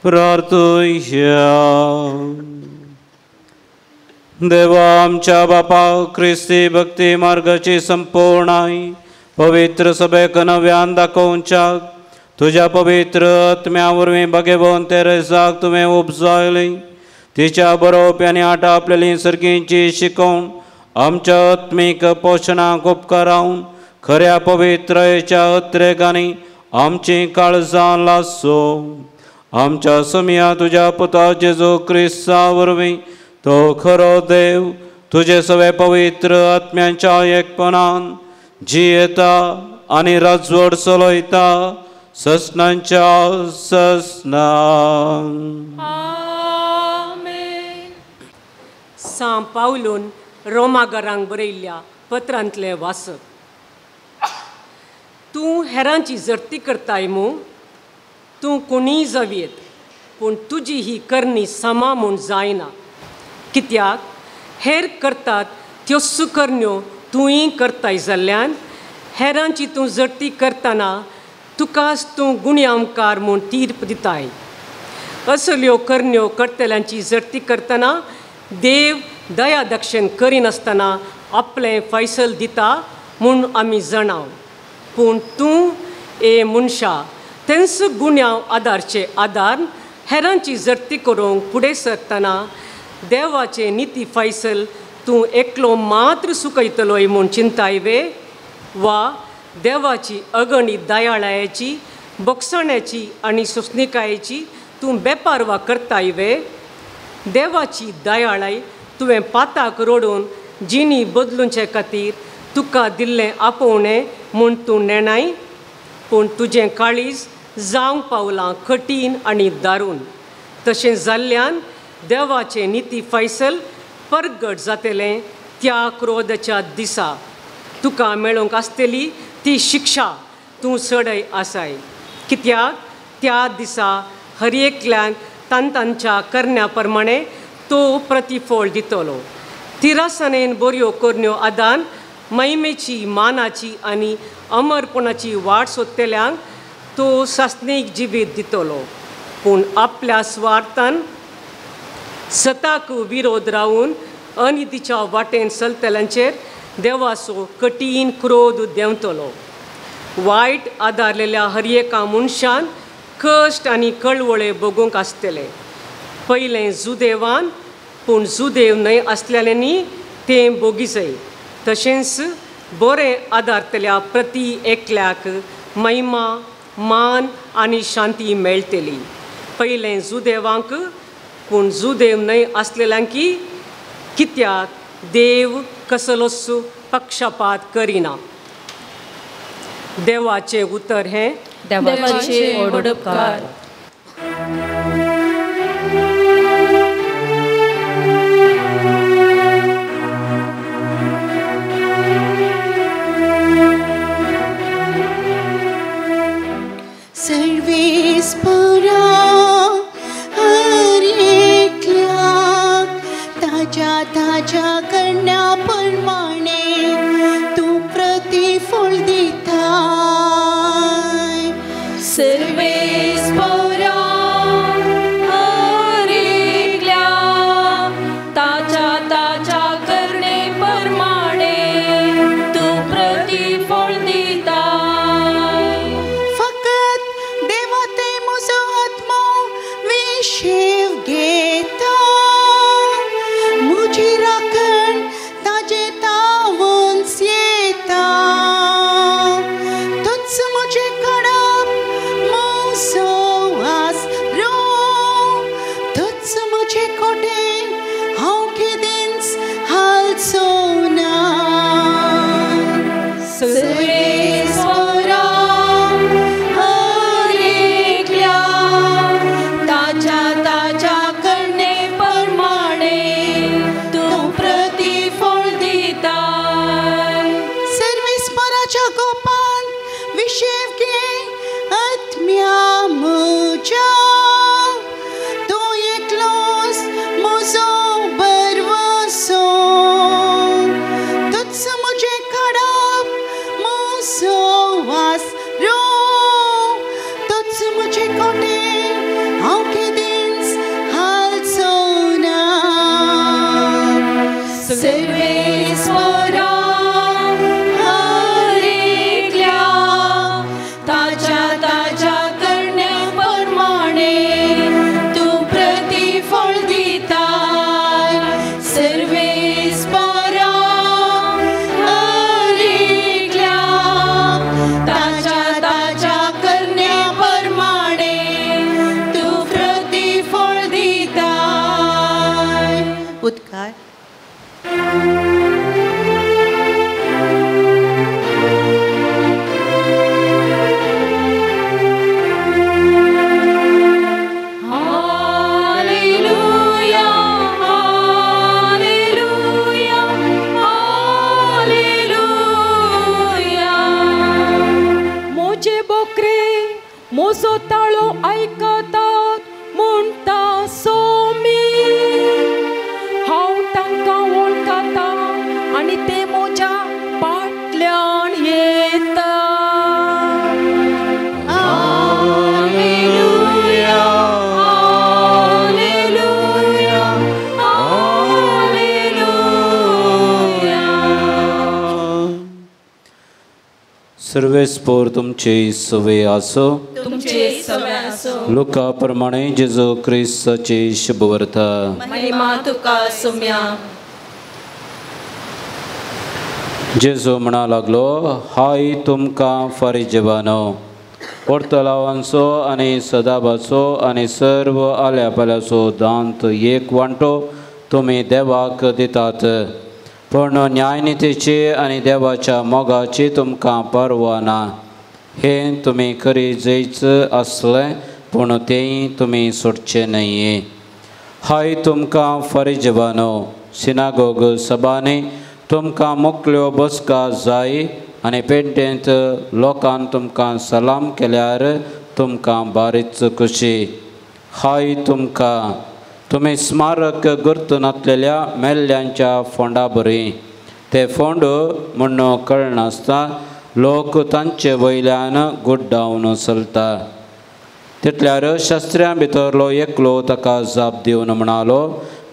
प्रार्थुया. देवा आमच्या बापा क्रिस्ती भक्ती मार्गाची संपूर्णाय पवित्र सभेक नव्यान दाखोवच्याक तुज्या पवित्र आत्म्या वरवीं भगेवन तेरेसाक तुवें उपजायली. तिच्या बरोवप्यांनी आटापलेली सर्गींची शिकोवण आमच्या आत्मीक पोशणाक उपकारावन खऱ्या पवित्रयेच्या अत्रेगांनी आमची काळजां लासो. आमच्या समया तुज्या पुता जेजू क्रिस्ता वरवीं तो खरो देव तुजे सगळे पवित्र आत्म्यांच्या एकपणान जियेता आनी राजवट चलयता ससनांच्या ससनां. आमेन. सां पावलून रोमागरांक बरयल्ल्या पत्रांतलें वाचप. तूं हेरांची जर्ती करताय मू, तूं कोणीय जावयेत, पूण तुजी ही करणी समा म्हूण जायना. कित्याक हेर करतात त्योच करण्यो तूंय करताय जाल्ल्यान हेरांची तूं जर्ती करतना तुकाच तूं गुण्यामकार म्हूण तीर्प दिताय. असल्यो करण्यो करतल्यांची जर्ती करतना देव दया दक्षिण करिनासतना आपलें फैसल दिता म्हूण आमी जाणाव. पूण तूं ए मनशा तेंच गुन्यांव आदारचे आदार हेरांची जर्ती करूंक फुडें सरतना देवाचे निती फैसल तूं एकलो मात्र सुकयतलोय म्हूण चिंताय वे, वा देवाची अगणीत दयाळायेची बोगसण्याची आनी सोंसणिकायेची तूं बेपारवा करताय वे? देवाची दयाळाय तुवें पाताक रोडून जिणी बदलुचे खातीर तुका दिल्लें आपोवणें म्हूण तूं नेणाय, पूण तुजें काळीज जावंक पावलां कठीण आनी दारून. तशें जाल्ल्यान देवाचें निती फैसल परगट जातलें त्या क्रोधाच्या दिसा. तुका मेळूंक आसतली ती शिक्षा तूं चडय आसाय. कित्याक त्या दिसा हर एकल्यान तांच्या करण्या प्रमाणे तो प्रतिफळ दितलो. तिरासनेन बऱ्यो करण्यो आदान महिमेची मानाची आनी अमरपणाची वाट सोदतल्यांक तो सासणीक जिवीत दितलो. पूण आपल्या स्वार्थान सताक विरोध रावून अनितीच्या वाटेन चलतल्यांचेर देवाचो कठीण क्रोध देंवतलो. वायट आदारलेल्या हर एका मनशान कश्ट आनी कळवळे भोगूंक आसतले. पयलें जुदेवान, पूण जुदेव न्हय आसलेल्यांनी तें भोगीजय. तशेंच बरें आदारतल्या प्रती एकल्याक महिमा मान आनी शांती मेळटली. पयलें जुदेवांक, पूण जुदेव न्हय आसलेल्यांकी, कित्याक देव कसलोच पक्षपात करिना. देवाचें उतर हें देवाचे उपकार. सर्वेस्परा हर एकल्याक ताज्या ताज्या करण्या प्रमाणे तूं प्रतिफळ दिताय. सर्वेस्परा हर एकल्याक ताज्या ताज्या करणे प्रमाणे तूं प्रतिफळ दिताय. फकत देवा ते म्हजो आत्मो विशेव घेता, म्हजी राखण ताजे तावंच येता. तूंच म्हजें काडप म्हजो आसरो, तूंच म्हजें कोटें हांव केदेंच हालचो ना. सर्वेस्परा हर एकल्याक ताज्या ताज्या उदकार. मोजो ताळो आयकतात म्हणटा सोमी, हांव तांकां वळखता आनी ते म्हज्या फाटल्यान येता. Hallelujah, hallelujah, hallelujah. सर्वेस्पोर तुमचे सवे आसो. लुका प्रमाणे जेजू क्रिस्ताची शुभवार्ता. महिमा तुका सुम्या. जेजू म्हणा लागलो, हाय तुमकां फारिजेवानो, ओर्तलावांचो आनी सदाबाचो आनी सर्व आल्या पाल्याचो दांत एक वांटो तुमी देवाक दितात, पूण न्यायनितीची आनी देवाच्या मोगाची तुमकां पर्वा ना. हें तुमी खरी जैच आसलें, पूण तेंय तुमी सोडचें न्हय. हाय तुमकां फारिजेवानो, सिनागोग सभांनी तुमकां मोकल्यो बसका जाय आनी पेंटेंत लोकान तुमकां सलाम केल्यार तुमकां बारीच खुशी. हाय तुमकां, तुमी स्मारक गुर्तूनातलेल्या मेल्ल्यांच्या फोंडा बरी. ते फोंड म्हूण कळनासता लोक तांचे वयल्यान गुड्डावन चलता. तितल्यार शास्त्र्यां भितरलो एकलो ताका जाप दिवन म्हणालो,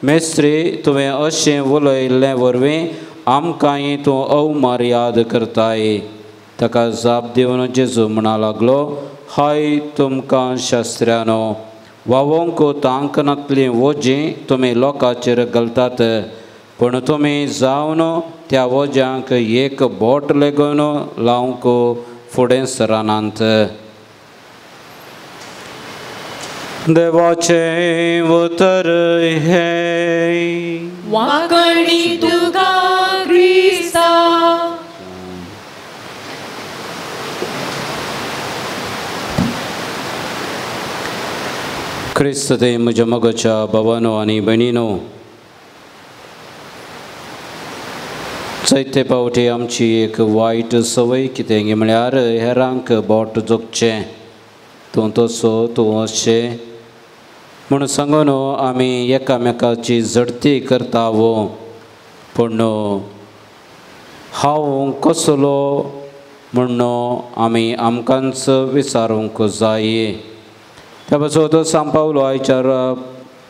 मेस्त्री, तुवें अशें उलयल्ले वरवीं आमकांय तूं अवमर्याद करताय. ताका जाप दिवन जेजू म्हणा लागलो, हाय तुमकां शास्त्र्यानो, वावोंक तांक नातलीं वोजीं तुमी लोकांचेर घालतात, पूण तुमी जावन त्या वोज्यांक एक बोट लेगून लावंक फुडें सरानात. देवाचें उतर हें. वाकणी तुका क्रिस्ता. क्रिस्त ते म्हज्या मोगाच्या भावानो आनी भयणीनो, चैते पावटी आमची एक वायट संवय कितें म्हळ्यार हेरांक बोट जोगचें, तूं तसो तूं अशें म्हूण सांगून आमी एकामेकाची झडती करता वो. पूण हांव कसलो म्हूण आमी आमकांच विचारूंक जाय. त्या पासून सांत पावलो आयच्या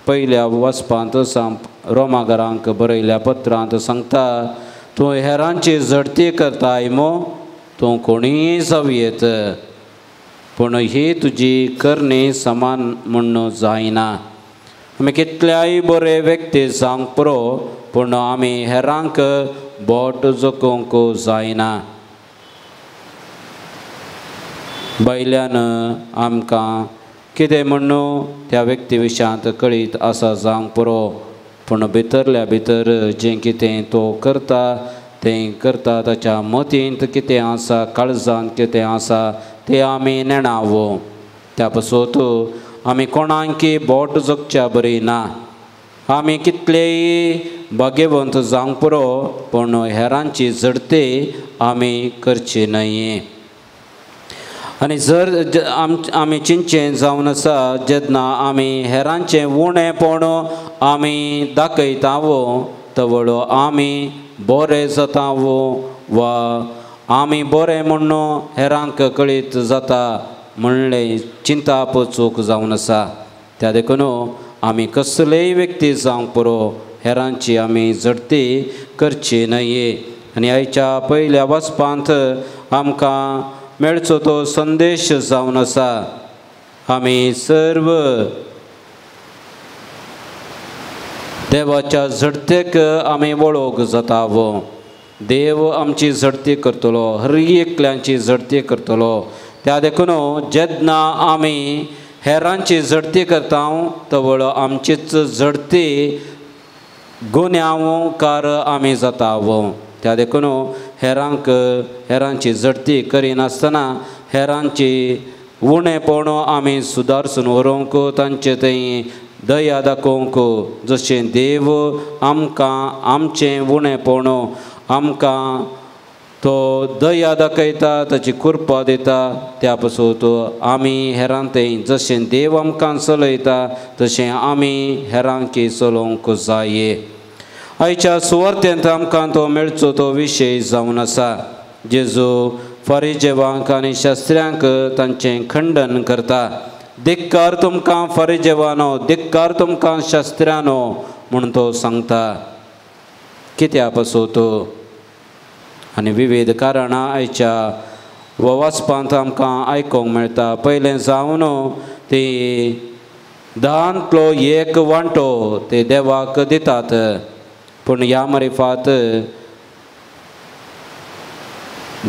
पयल्या वाचपांत सांत रोमागरांक बरयल्या पत्रांत सांगता, तूं हेरांची झडती करताय मो, तूं कोणीय जावयेत, पूण ही तुजी करणी समान म्हूण जायना. आमी कितल्याय बरे व्यक्ती जावंक पुरो, पूण आमी हेरांक बोट जोखूंक जायना. भायल्यान आमकां कितें म्हूण त्या व्यक्ती विशयांत कळीत आसा जावंक पुरो, पूण भितरल्या भितर जें कितें तो करता तें करता, ताच्या मतींत कितें आसा, काळजांत कितें आसा तें आमी नेणावो. त्या पासून आमी कोणाकी बोट जगच्या बरी ना. आमी कितलेय भाग्यवंत जावंक पुरो, पूण हेरांची झडती आमी करची न्हय. आनी जर आमी चिंतचें जावन आसा, जेन्ना आमी हेरांचें उणेपण आमी दाखयता वो, तवळ आमी बरें जाता वो, वा आमी बरें म्हूण हेरांक कळीत जाता म्हणलें चिंताप चूक जावन आसा. त्या देखून आमी कसलेय व्यक्ती जावंक पुरो, हेरांची आमी झडती करची न्हय. आनी आयच्या पयल्या वाचपांत आमकां मेळचो तो संदेश जावन आसा, आमी सर्व देवाच्या झडतेक आमी वळोग जाता वो. देव आमची झडती करतलो, हर एकल्यांची झडती करतलो. त्या देखून जेन्ना आमी हेरांची झडती करता तवळ आमचीच झडती गुन्यांवकार आमी जाता. त्या देखून हेरांक हेरांची झडती करिनासतना हेरांची उणेपण आमी सुदारसून व्हरूंक तांचे थंय दया दाखोवंक जशें देव आमकां आमचें उणेपण आमकां तो दया दाखयता ताची कृपा दिता त्या पासून आमी हेरां थंय जशें देव आमकां चलयता तशें आमी हेरांकी चलोवंक जाये. आयच्या सुवार्थेंत आमकां तो मेळचो तो विशय जावन आसा. जेजू फारिजेवांक आनी शास्त्र्यांक तांचें खंडन करता. धिक्कार तुमकां फारिजेवानो, धिक्कार तुमकां शास्त्र्यानो म्हूण तो सांगता. कित्या पासून आनी विविध कारणां आयच्या वाचपांत आमकां आयकूंक मेळटा. पयलें जावन ती धांतलो एक वांटो ते देवाक दितात पूण ह्या मारिफात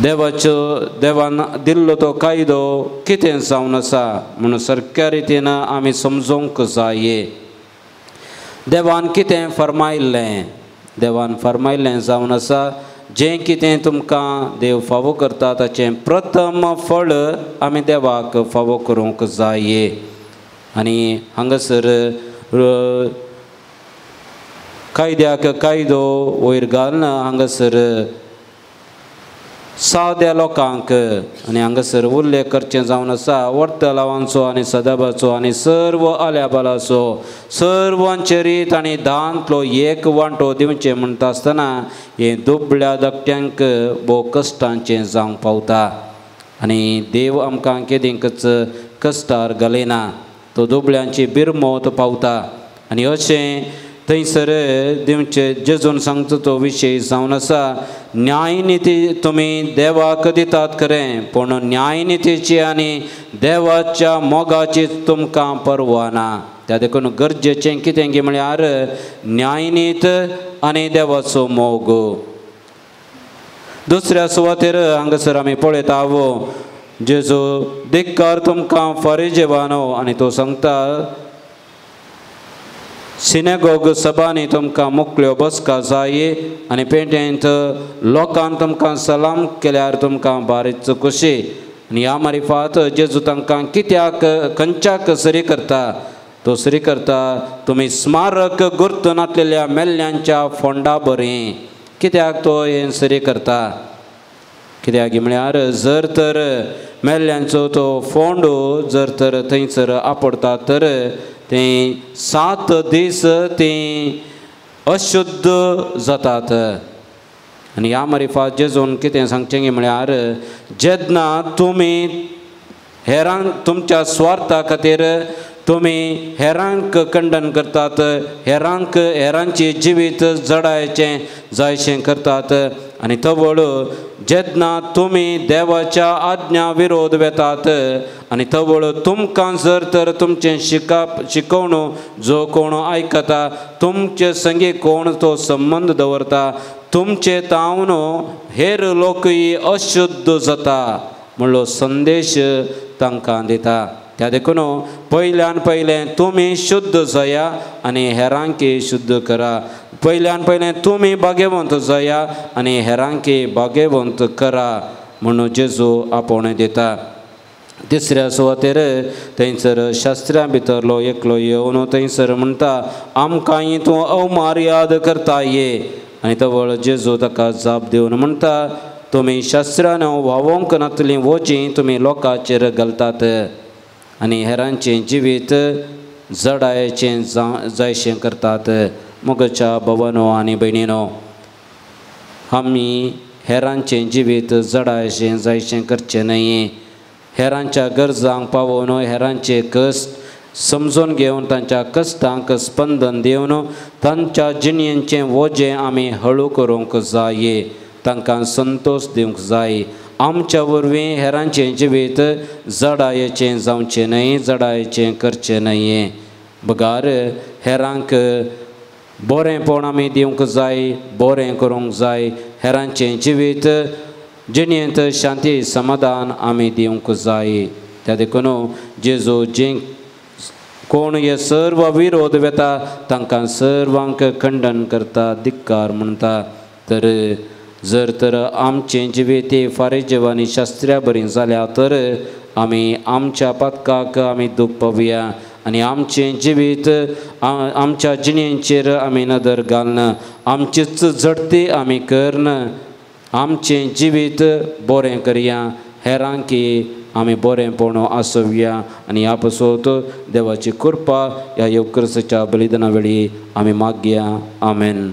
देवाचो देवान दिल्लो तो कायदो कितें जावन आसा म्हणून सारक्या रितीन आमी समजूंक जाये. देवान कितें फर्मायल्लें, देवान फर्मायल्लें जावन आसा जें कितें तुमकां देव फावो करता ताचें प्रथम फळ आमी देवाक फावो करूंक जाये. आनी हांगासर कायद्याक कायदो वयर घालना हांगासर साद्या लोकांक आनी हांगासर उल्लेख करचें जावन आसा वर्तलावांचो आनी सदाबाचो आनी सर्व आल्याबालाचो सर्वांचे रीत आनी धांतलो एक वांटो दिवचें म्हणटा आसतना हें दुबळ्या धाकट्यांक भोव कश्टांचें जावंक पावता. आनी देव आमकां केदींकच कश्टार घालिना, तो दुबळ्यांची बिरमोत पावता. आनी अशें थंयसर दिवचे जेजून सांगता तो विशय जावन आसा न्यायनिती तुमी देवाक दितात खरें पूण न्यायनितीची आनी देवाच्या मोगाची तुमकां पर्वा ना. त्या देखून गरजेचें कितें की म्हळ्यार न्यायनीत आनी देवाचो मोग. दुसऱ्या सुवातेर हांगासर आमी पळयता जेजू धिक्कार तुमकां फारिजेवानो आनी तो सांगता सिनेगोग सभांनी तुमकां मुकल्यो बसका जाय आनी पेटेंत लोकान तुमकां सलाम केल्यार तुमकां बारीच खुशी. आनी ह्या मारिफात जेजू तांकां कित्याक खंयच्याक सरी करता तो सरी करता तुमी स्मारक गुर्तून नासलेल्या मेल्ल्यांच्या फोंडा बरी. कित्याक तो हें सरी करता कित्याक म्हळ्यार जर तर मेल्ल्यांचो तो फोंड जर तर थंयसर आपडता तर ते 7 दीस ते अशुद्ध जातात. आनी ह्या मारिफात जेजून कितें सांगचें म्हळ्यार जेन्ना तुमी हेरांक तुमच्या स्वार्था खातीर तुमी हेरांक खंडन करतात, हेरांक हेरांचें जिवीत जडायचें जायशें करतात आनी तवळ जेन्ना तुमी देवाच्या आज्ञा विरोध वेतात आनी तवळ तुमकां जर तर तुमचें शिकवण जो कोण आयकता तुमचे संगी कोण तो संबंद दवरता तुमचे तावन हेर लोकय अशुद्ध जाता म्हणलो संदेश तांकां दिता. त्या देखून पयल्यान पयलें तुमी शुद्ध जाया आनी हेरांकी शुद्ध करा. पयल्यान पयलें तुमी भाग्यवंत जाया आनी हेरांकी भाग्यवंत करा म्हणून जेजू आपोवणें दिता. तिसऱ्या सुवातेर थंयसर शास्त्र्यां भितरलो एकलो येवन थंयसर म्हणटा आमकांय तूं अवमार्याद करता ये. आनी तवळ जेजू ताका जाप दिवन म्हणटा तुमी शास्त्रान व्हांवोंक नातलीं वोजीं तुमी लोकांचेर घालतात आनी हेरांचें जिवीत जडायेचें जायशें करतात. मोगाच्या भवनो आनी भयणीनो आमी हेरांचें जिवीत जडायेचें जायशें करचें न्हय. हेरांच्या गरजांक पावोवन हेरांचे कश्ट समजून घेवन तांच्या कश्टांक स्पंदन दिवन तांच्या जिणेचें वजें आमी हळू करूंक जाय, तांकां संतोश दिवंक जाय. आमच्या वरवीं हेरांचें जिवीत जडायेचें जावचें न्हय, जडायेचें करचें न्हय. बगार हेरांक बरेंपण आमी दिवंक जाय, बरें करूंक जाय. हेरांचें जिवीत जिणेंत शांती समाधान आमी दिवंक जाय. त्या देखून जेजू जें कोण हे सर्व विरोध वेता तांकां सर्वांक खंडन करता धिक्कार म्हणटा. तर जर तर आमचें जिवीत फारीजेव आनी शास्त्र्या बरी जाल्या तर आमी आमच्या पातकाक आमी दूख पावया आनी आमचें जिवीत आमच्या जिणेचेर आमी नदर घालन आमचीच झडती आमी करन आमचें जिवीत बरें करया हेरांकी आमी बरेंपण आसोवया आनी ह्या पासत देवाची कृपा ह्या येवकर्साच्या बलिदाना वेळी आमी मागया. आमेन.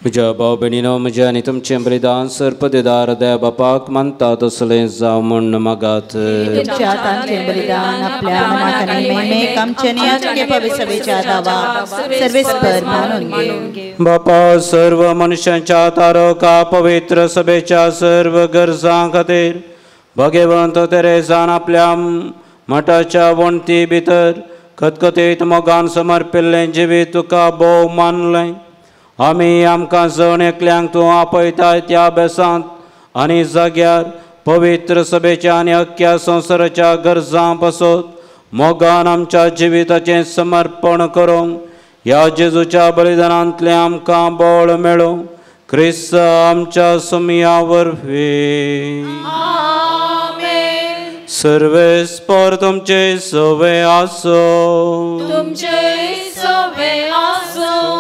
म्हज्या भाव भयणीनो म्हज्या आनी तुमचें बलिदान सर्पदेदार दया बापाक मानता तसलें जावं म्हूण मागात. तुमच्या हातांतलें बलिदान आपल्या मनाक आनी महिमेक आमच्या नियाचके पवित्रतेच्या दावाक सर्वेस्पर मानून घे. बापा सर्व मनशांच्या तारका पवित्र सभेच्या सर्व गरजां खातीर भगवंत तेरेजान आपल्या मठाच्या वण्टी भितर खतखतीत मोगान समर्पिल्लें जिवीत तुका भोव मानलें. आमी आमकां जण एकल्यांक तूं आपयताय त्या बेसांत आनी जाग्यार पवित्र सभेच्या आनी अख्ख्या संवसाराच्या गरजां पासत मोगान आमच्या जिविताचें समर्पण करूंक ह्या जेजूच्या बलिदानांतलें आमकां बळ मेळूं. क्रिस्त आमच्या सुमया वरवीं. सर्वेस्पर तुमचे सवे आसो.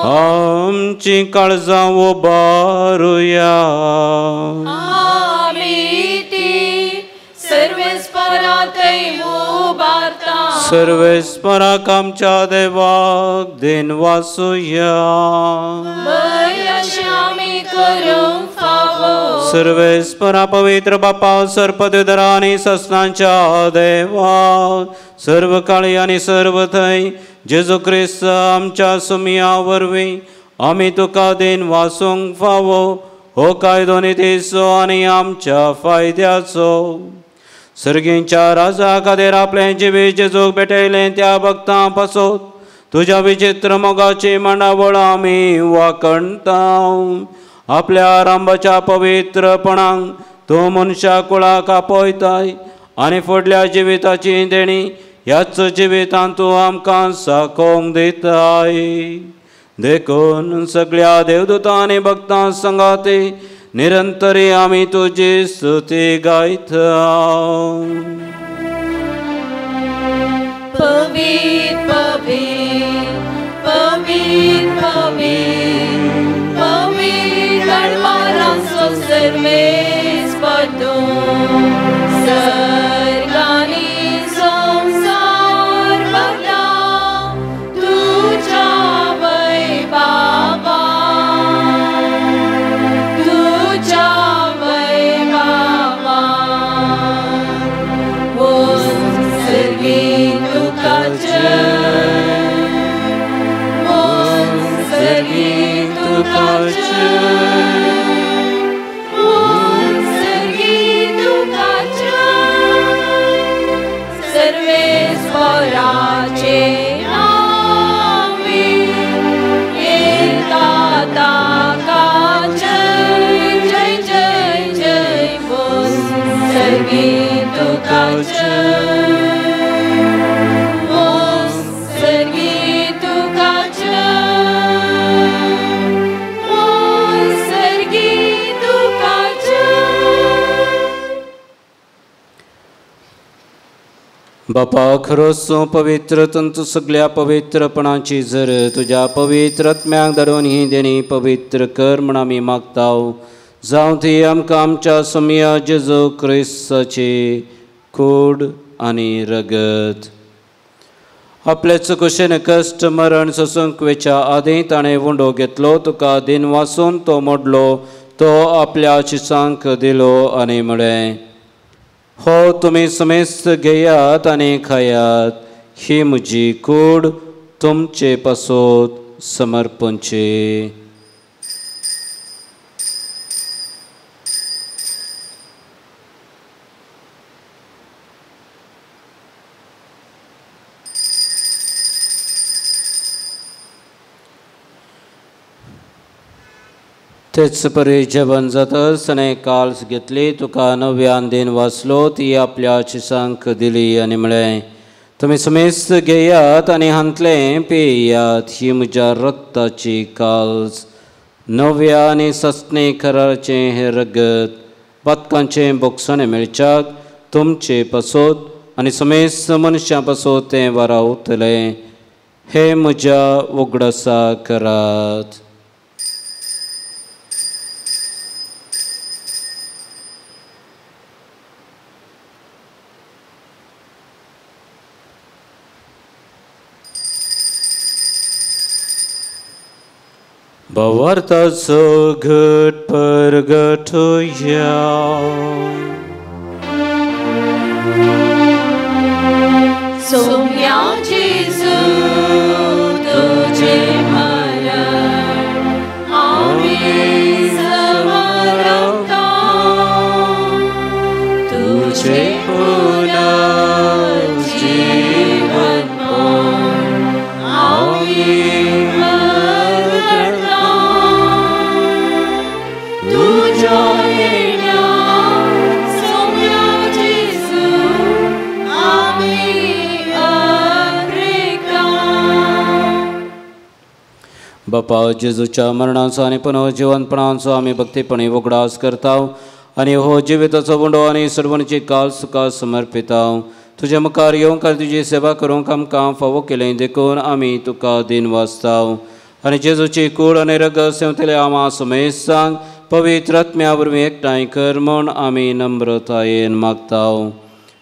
आमची काळजां उबारुया. सर्वेस्पराक आमच्या देवाक then वासुया. सर्वेस्परा पवित्र बापा सर्पदेदरा आनी ससनांच्या देवा सर्व काळी आनी सर्व थंय जेजू क्रिस्त आमच्या सुमया वरवीं आमी तुका then वासूंक फावो हो कायदो नितीचो आनी आमच्या फायद्याचो. सर्गींच्या राजा खातीर आपलें जिवीत जेजूक भेटयलें त्या भक्तां पासत तुज्या विचित्र मोगाची मांडावळ आमी वाखणता. आपल्या आरंभाच्या पवित्रपणाक तूं मनशा कुळाक आपयताय आनी फुडल्या जिविताची देणी ह्याच जिवितांत तूं आमकां साकोवंक दिताय. देखून सगळ्या देवदूतां आनी भक्तां संगाती निरंतरी आमी तुजी स्तुती गायता. पवित्र पवित्र पवित्र पवित्र पवित्र अडवारांचो सर्वेस्पर तूं सर्गांनी संवसार भरला तुज्या वैभवान तुज्या वैभवान सर्गी तुका जय सर्गी तुका जय सर्गी तुका जय सर्वेस्पराचे नांवी येता ताका जय जय जय जय बोल सर्गी तुका जय बोल बापा खरोच तूं पवित्र तंतू सगळ्या पवित्रपणाची जर तुज्या पवित्र आत्म्याक धाडून ही देणी पवित्र कर म्हण आमी मागता. जावं ती आमकां आमच्या सोमया जेजू क्रिस्ताची कूड आनी रगत. आपले चुकुशेन कश्ट मरण सोसूंक वेच्या आदीं ताणें उंडो घेतलो, तुका दिन वासून तो मोडलो, तो आपल्या शिसांक दिलो आनी म्हळें, हो तुमी समेस्त घेयात आनी खायात, ही म्हजी कूड तुमचे पासत समर्पणची. तेच परी जेवण जातच ताणें काल्स घेतली, तुका नव्यान दिन वाचलो, ती आपल्या शिसांक दिली आनी म्हळें, तुमी समेस्त घेयात आनी हांतलें पियात, ही म्हज्या रक्ताची काल्स, नव्या आनी सस्ने कराचें हें रगत पातकांचें बोगसणें मेळच्याक तुमचे पासत आनी समेस्त मनशां पासत तें वारावतलें. हें म्हज्या उगडासा करात. भावार्थाचो घट परगटुया. सोम्या जेजू तुझे मरण आमी समर्पता, तुझे पुनर्जीवन आमी बापा जेजूच्या मरणाचो आनी पुनर्जिवनपणाचो आमी भक्तीपणी उगडास करता आनी हो जिविताचो उंडो आनी सर्वणची काल सुखा समर्पिता. तुजे मुखार येवंक आनी तुजी सेवा करूंक आमकां फावो केलें देखून आमी तुका दिन वाचता आनी जेजूची कूड आनी रगत सेवतले आमा समेस्तांक पवित्र आत्म्या वरवीं एकठांय कर म्हूण आमी नम्रतायेन मागता.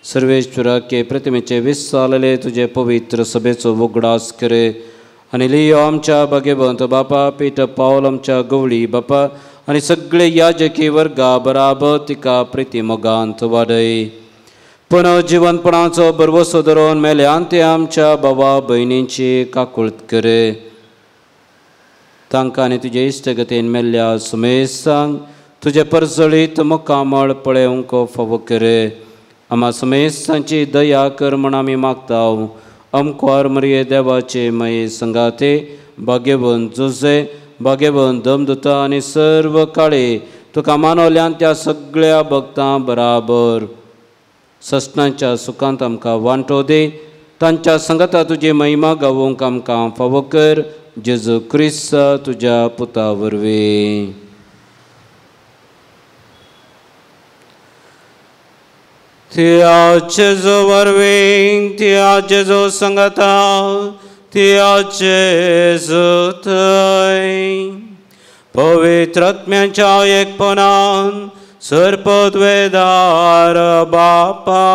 सर्वेश्वराके प्रतिमेचे विसारलेले तुजे पवित्र सभेचो उगडास करे आनी लियो आमच्या भाग्यवंत बापा, पीटर पावल आमच्या गवळी बापा आनी सगळे याजकी वर्गा बराबर तिका प्रिती मोगांत वाडय. पुनर्जिवनपणाचो भरवसो धरून मेल्यान ते आमच्या बाबा भयणींची काकुळत करे. तांकां आनी तुजे इश्टगतीन मेल्ल्या सुमेसांक तुजें परजळीत मुखामळ पळोवंक फावो करे. आमा सुमेसांची दया कर म्हण आमी मागता. अमकुवार मरिये देवाचे मये संगाते भाग्यवंत जुजे, भाग्यवंत दमदुता आनी सर्व काळे तुका मानवल्यान त्या सगळ्या भक्तां बराबर ससनाच्या सुखांत आमकां वांटो दी. तांच्या संगता तुजी महिमा गावोवंक आमकां फावो कर, जेजू क्रिस्त तुज्या पुता वरवीं. त्या जेजू वरवीं, त्या जेजू संगता, त्या जेजू थंय पवित्र आत्म्याच्या एकपणान सर्पद्वेदार बापा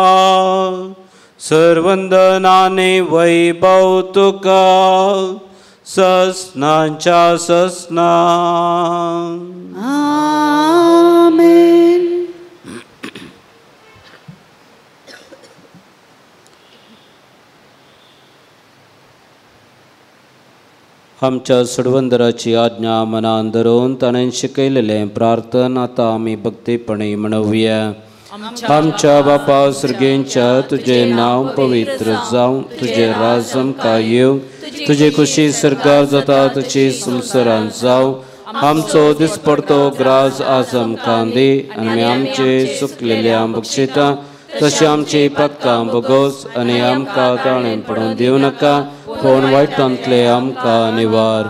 सर्वंदनाने वैभव तुका ससनांच्या ससना. आमेन. आमच्या सोडवंदराची आज्ञा मनान धरून ताणें शिकयलेलें प्रार्थना आतां आमी भक्तीपणी म्हणोवया. आमच्या बापा सर्गेंच्या तुजें नांव पवित्र जावं, तुजें राज आमकां येवं, तुजी खुशी सरकार जाता तशी संवसारांत जावं. आमचो दिसपडतो ग्रास आज आमकां दी आनी आमचे चुकलेले बक्षिता तशें आमची पातकां भोगोस आनी आमकां ताणें पडून दिवं नाका, पूण वायटांतले आमकां निवार.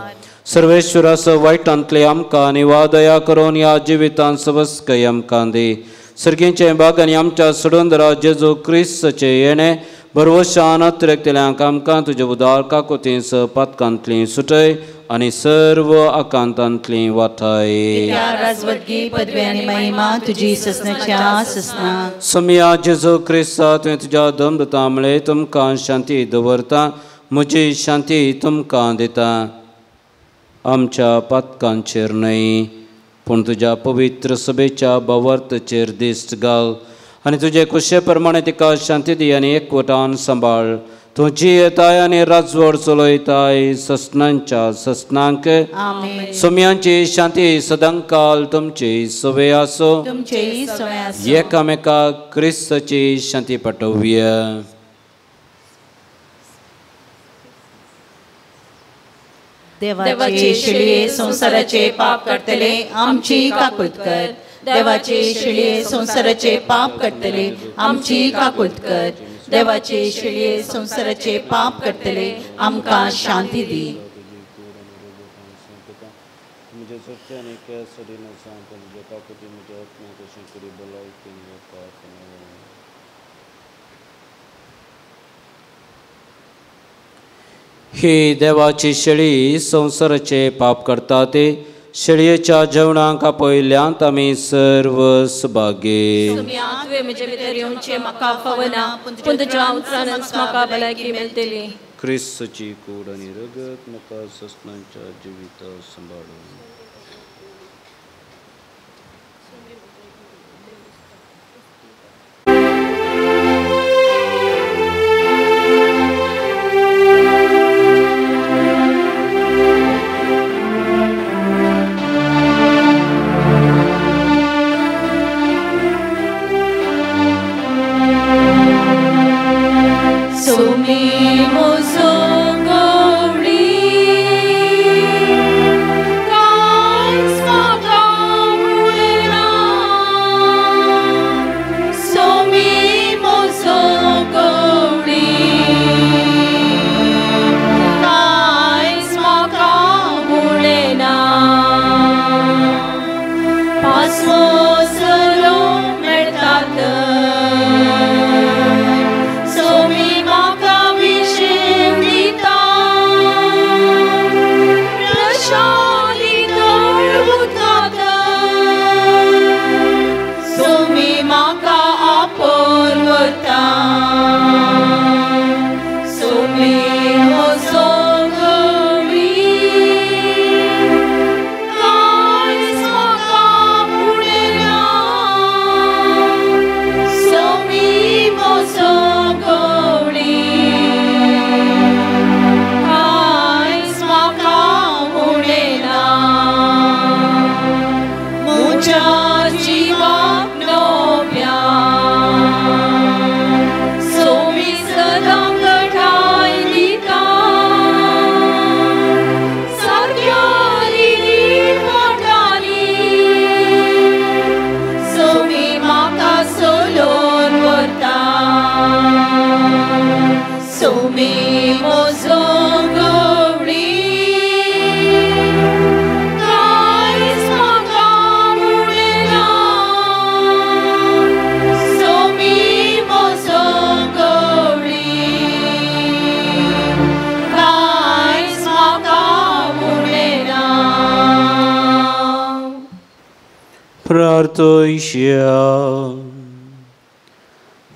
सर्वेश्वराचो वायटांतले आमकां निवार दया करून ह्या जिवितांत सवस्कय आमकां दी. सर्गींचे बाग आनी आमच्या सोडून जेजू क्रिस्ताचें येणें भरवशान अत्रेकतल्यांक आमकां तुज्या उदार काकुतीन पातकांतली सुटय आनी सर्व आकांतांतली वाठाय. राजवटगी पदवी आनी महिमा तुजी ससनाच्या ससना. सोमया जेजू क्रिस्ता तुवें तुज्या दमदता म्हळें तुमकां शांती दवरता, म्हजी शांती तुमकां दिता. आमच्या पातकांचेर न्हय पूण तुज्या पवित्र सभेच्या भावार्थाचेर दिश्ट घाल आनी तुजे खुशे प्रमाणे तिका शांती दी आनी एकवटान सांबाळ. तूं जियेताय आनी राजवट चलयताय ससनांच्या ससनांक. सोम्यांची शांती सदांकाल तुमची सवे आसो. एकामेकाक क्रिस्ताची शांती पाठोवया. देवाचे शिळये संवसाराचे पाप करतले आमची काकूत कर. देवाचे शिळये संवसाराचे पाप करतले आमची काकूत कर. देवाचे शिळये संवसाराचे पाप करतले आमकां शांती दी. ही देवाची शेळी संवसाराचे पाप करता ते शेळयेच्या जेवणाक आपयल्यांत आमी सर्व सभागी. क्रिस्तची कूड आनी रगत म्हाका ससनांच्या जिविता सांबाळून.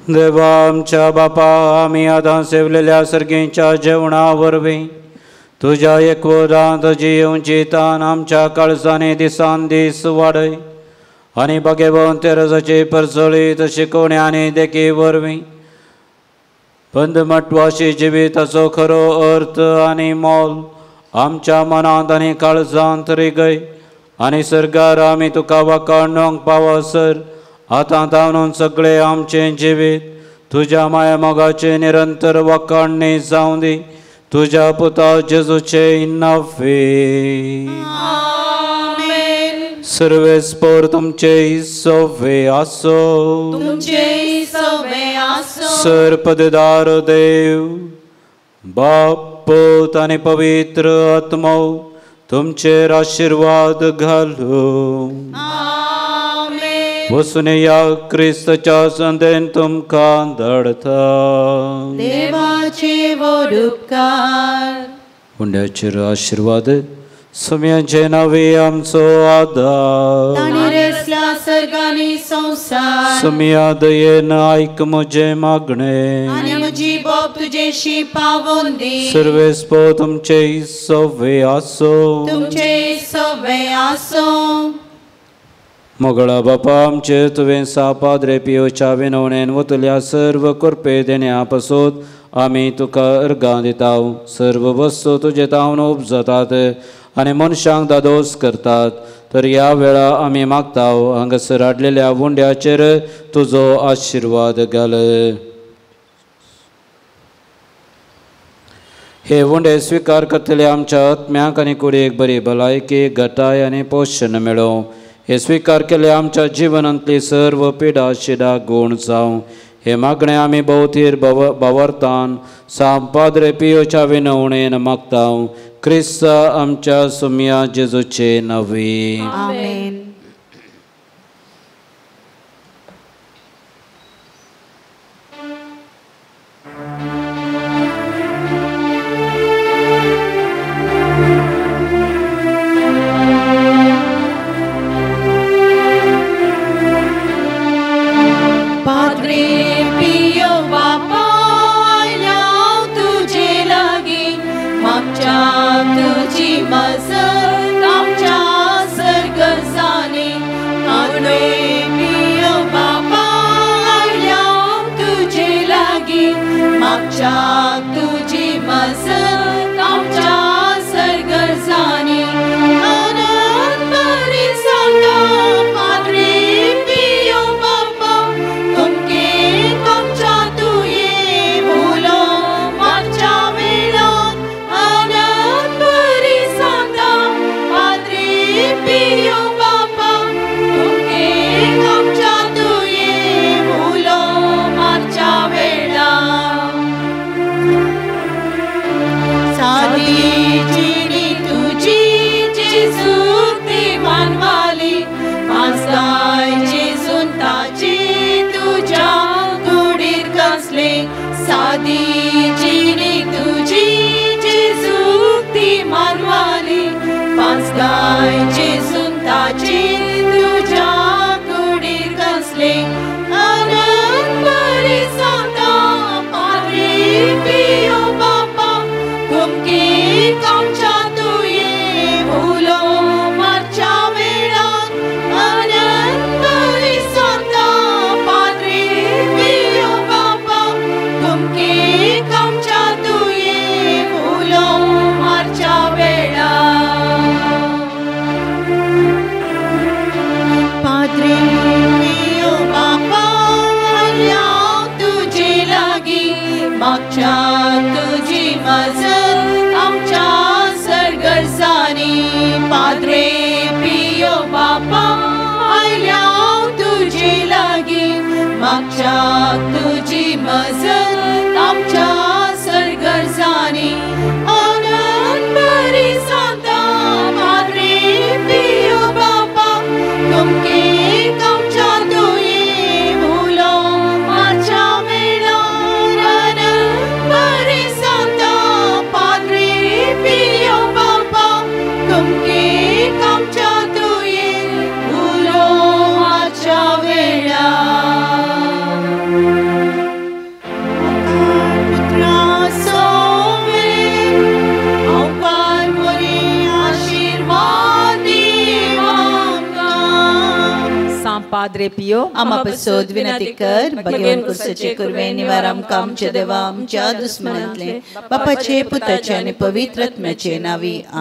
देवा आमच्या बापा, आमी आदां सेवलेल्या सर्गींच्या जेवणा वरवीं तुज्या एकवटांत जियेवची तान आमच्या काळजांनी दिसान दीस वाडय आनी भाग्यवंत रजाची परजळीत शिकवणी आनी देखी वरवीं बंदमटवाशी जिविताचो खरो अर्थ आनी मोल आमच्या मनांत आनी काळजांत रिगय आनी सरकार आमी तुका वाखाणूंक पावसर आतां तावनून सगळे आमचें जिवीत तुज्या माया मोगाचें निरंतर वाखाणणी जावं दी. तुज्या पुता जेजूचे नांवे. सर्वेस्पर तुमचे सवे आसो. सर्पदेदार देव बाप पूत आनी पवित्र आत्मो तुमचेर आशिर्वाद घालूं. वसून ह्या क्रिस्ताच्या संदेन तुमकां धाडता. देवाचे व्हड उपकार. हुंड्याचेर आशिर्वाद सुम्याचे नावे आमचो आदार. ताणें रचला सर्ग आनी संवसार. सुम्या दयेन आयक म्हजें मागणें आनी म्हजी बोब तुजेशी पावोवन दी. सर्वेस्पो तुमचे सवे आसो. तुमचे सवे आसो. मोगळा बापा आमचे तुवें सा पाद्रे पियोच्या विनवणेन वतल्या सर्व कृपे देण्या पासून आमी तुका अर्गां दिता. सर्व वस्तू तुजे तावन उपजतात आनी मनशांक दादोस करतात. तर ह्या वेळा आमी मागता हांगासर हाडलेल्या उंड्याचेर तुजो आशिर्वाद घाल. हे उंडे स्विकार करतले आमच्या आत्म्याक आनी कुडीक बरी भलायकी, घटाय आनी पोशण मेळोवं. हे स्विकार केले आमच्या जिवनांतली सर्व पिडा शिडा गूण जावं. हे मागणें आमी भोवतीर भावार्थान सांत पाद्रे पियोच्या विनवणेन मागता. क्रिस्त आमच्या सुम्या जेजूचे नावे. आमेन. तुजी मजत आमच्या सरगरजांनी. आनंद बरी सांगा पाद्रे पियो बापा तुमके आमच्या तुये उलो मारच्या वेळान. आनंद बरी सांगा पाद्रे पियो बापा तुमके आमच्या तुये उलो मारच्या वेळान. सादी जिणी तुजी जेजू ती मानवाली पांचकाय जेजून ताची तुज्या कुडीर कसले. सादी जिणी तुजी जेजू ती मानवाली पांचकाय जेजून ताची तुज्या कुडीर कसले. आनंद बरी सांगा पाद्रे पियो बापा तुमके आमच्या तुये उलो मारच्या वेळान. आनंद बरी सांगा पाद्रे पियो बापा तुमके आमच्या तुये उलो मारच्या वेळान. पाद्रे पियो बापा तुजे लागीं मागच्या तुजी मजत आमच्या सरगरजांनी. पाद्रे पियो बापा आयल्या तुजे लागीं मागच्या तुजी मजत आमच्या सरगरजांनी. आनंद बरी सांता पाद्रे पियो बापा तुमके आमच्या तुये उलो मारच्या वेळार. आनंद बरी सांता पाद्रे पियो बापा तुमके आमच्या तुये उलो मारच्या वेळार. पुत्रा सोवे अवकार बरी आशिर्वाद आमकां. सांत पाद्रे पियो आमा पसोद विनंती कर भगवान कुर्साचे कुरवे निवार आमकां आमच्या देवा आमच्या दुस्मनांतले बापाचे पुताचे आनी पवित्र आत्म्याचे नावी.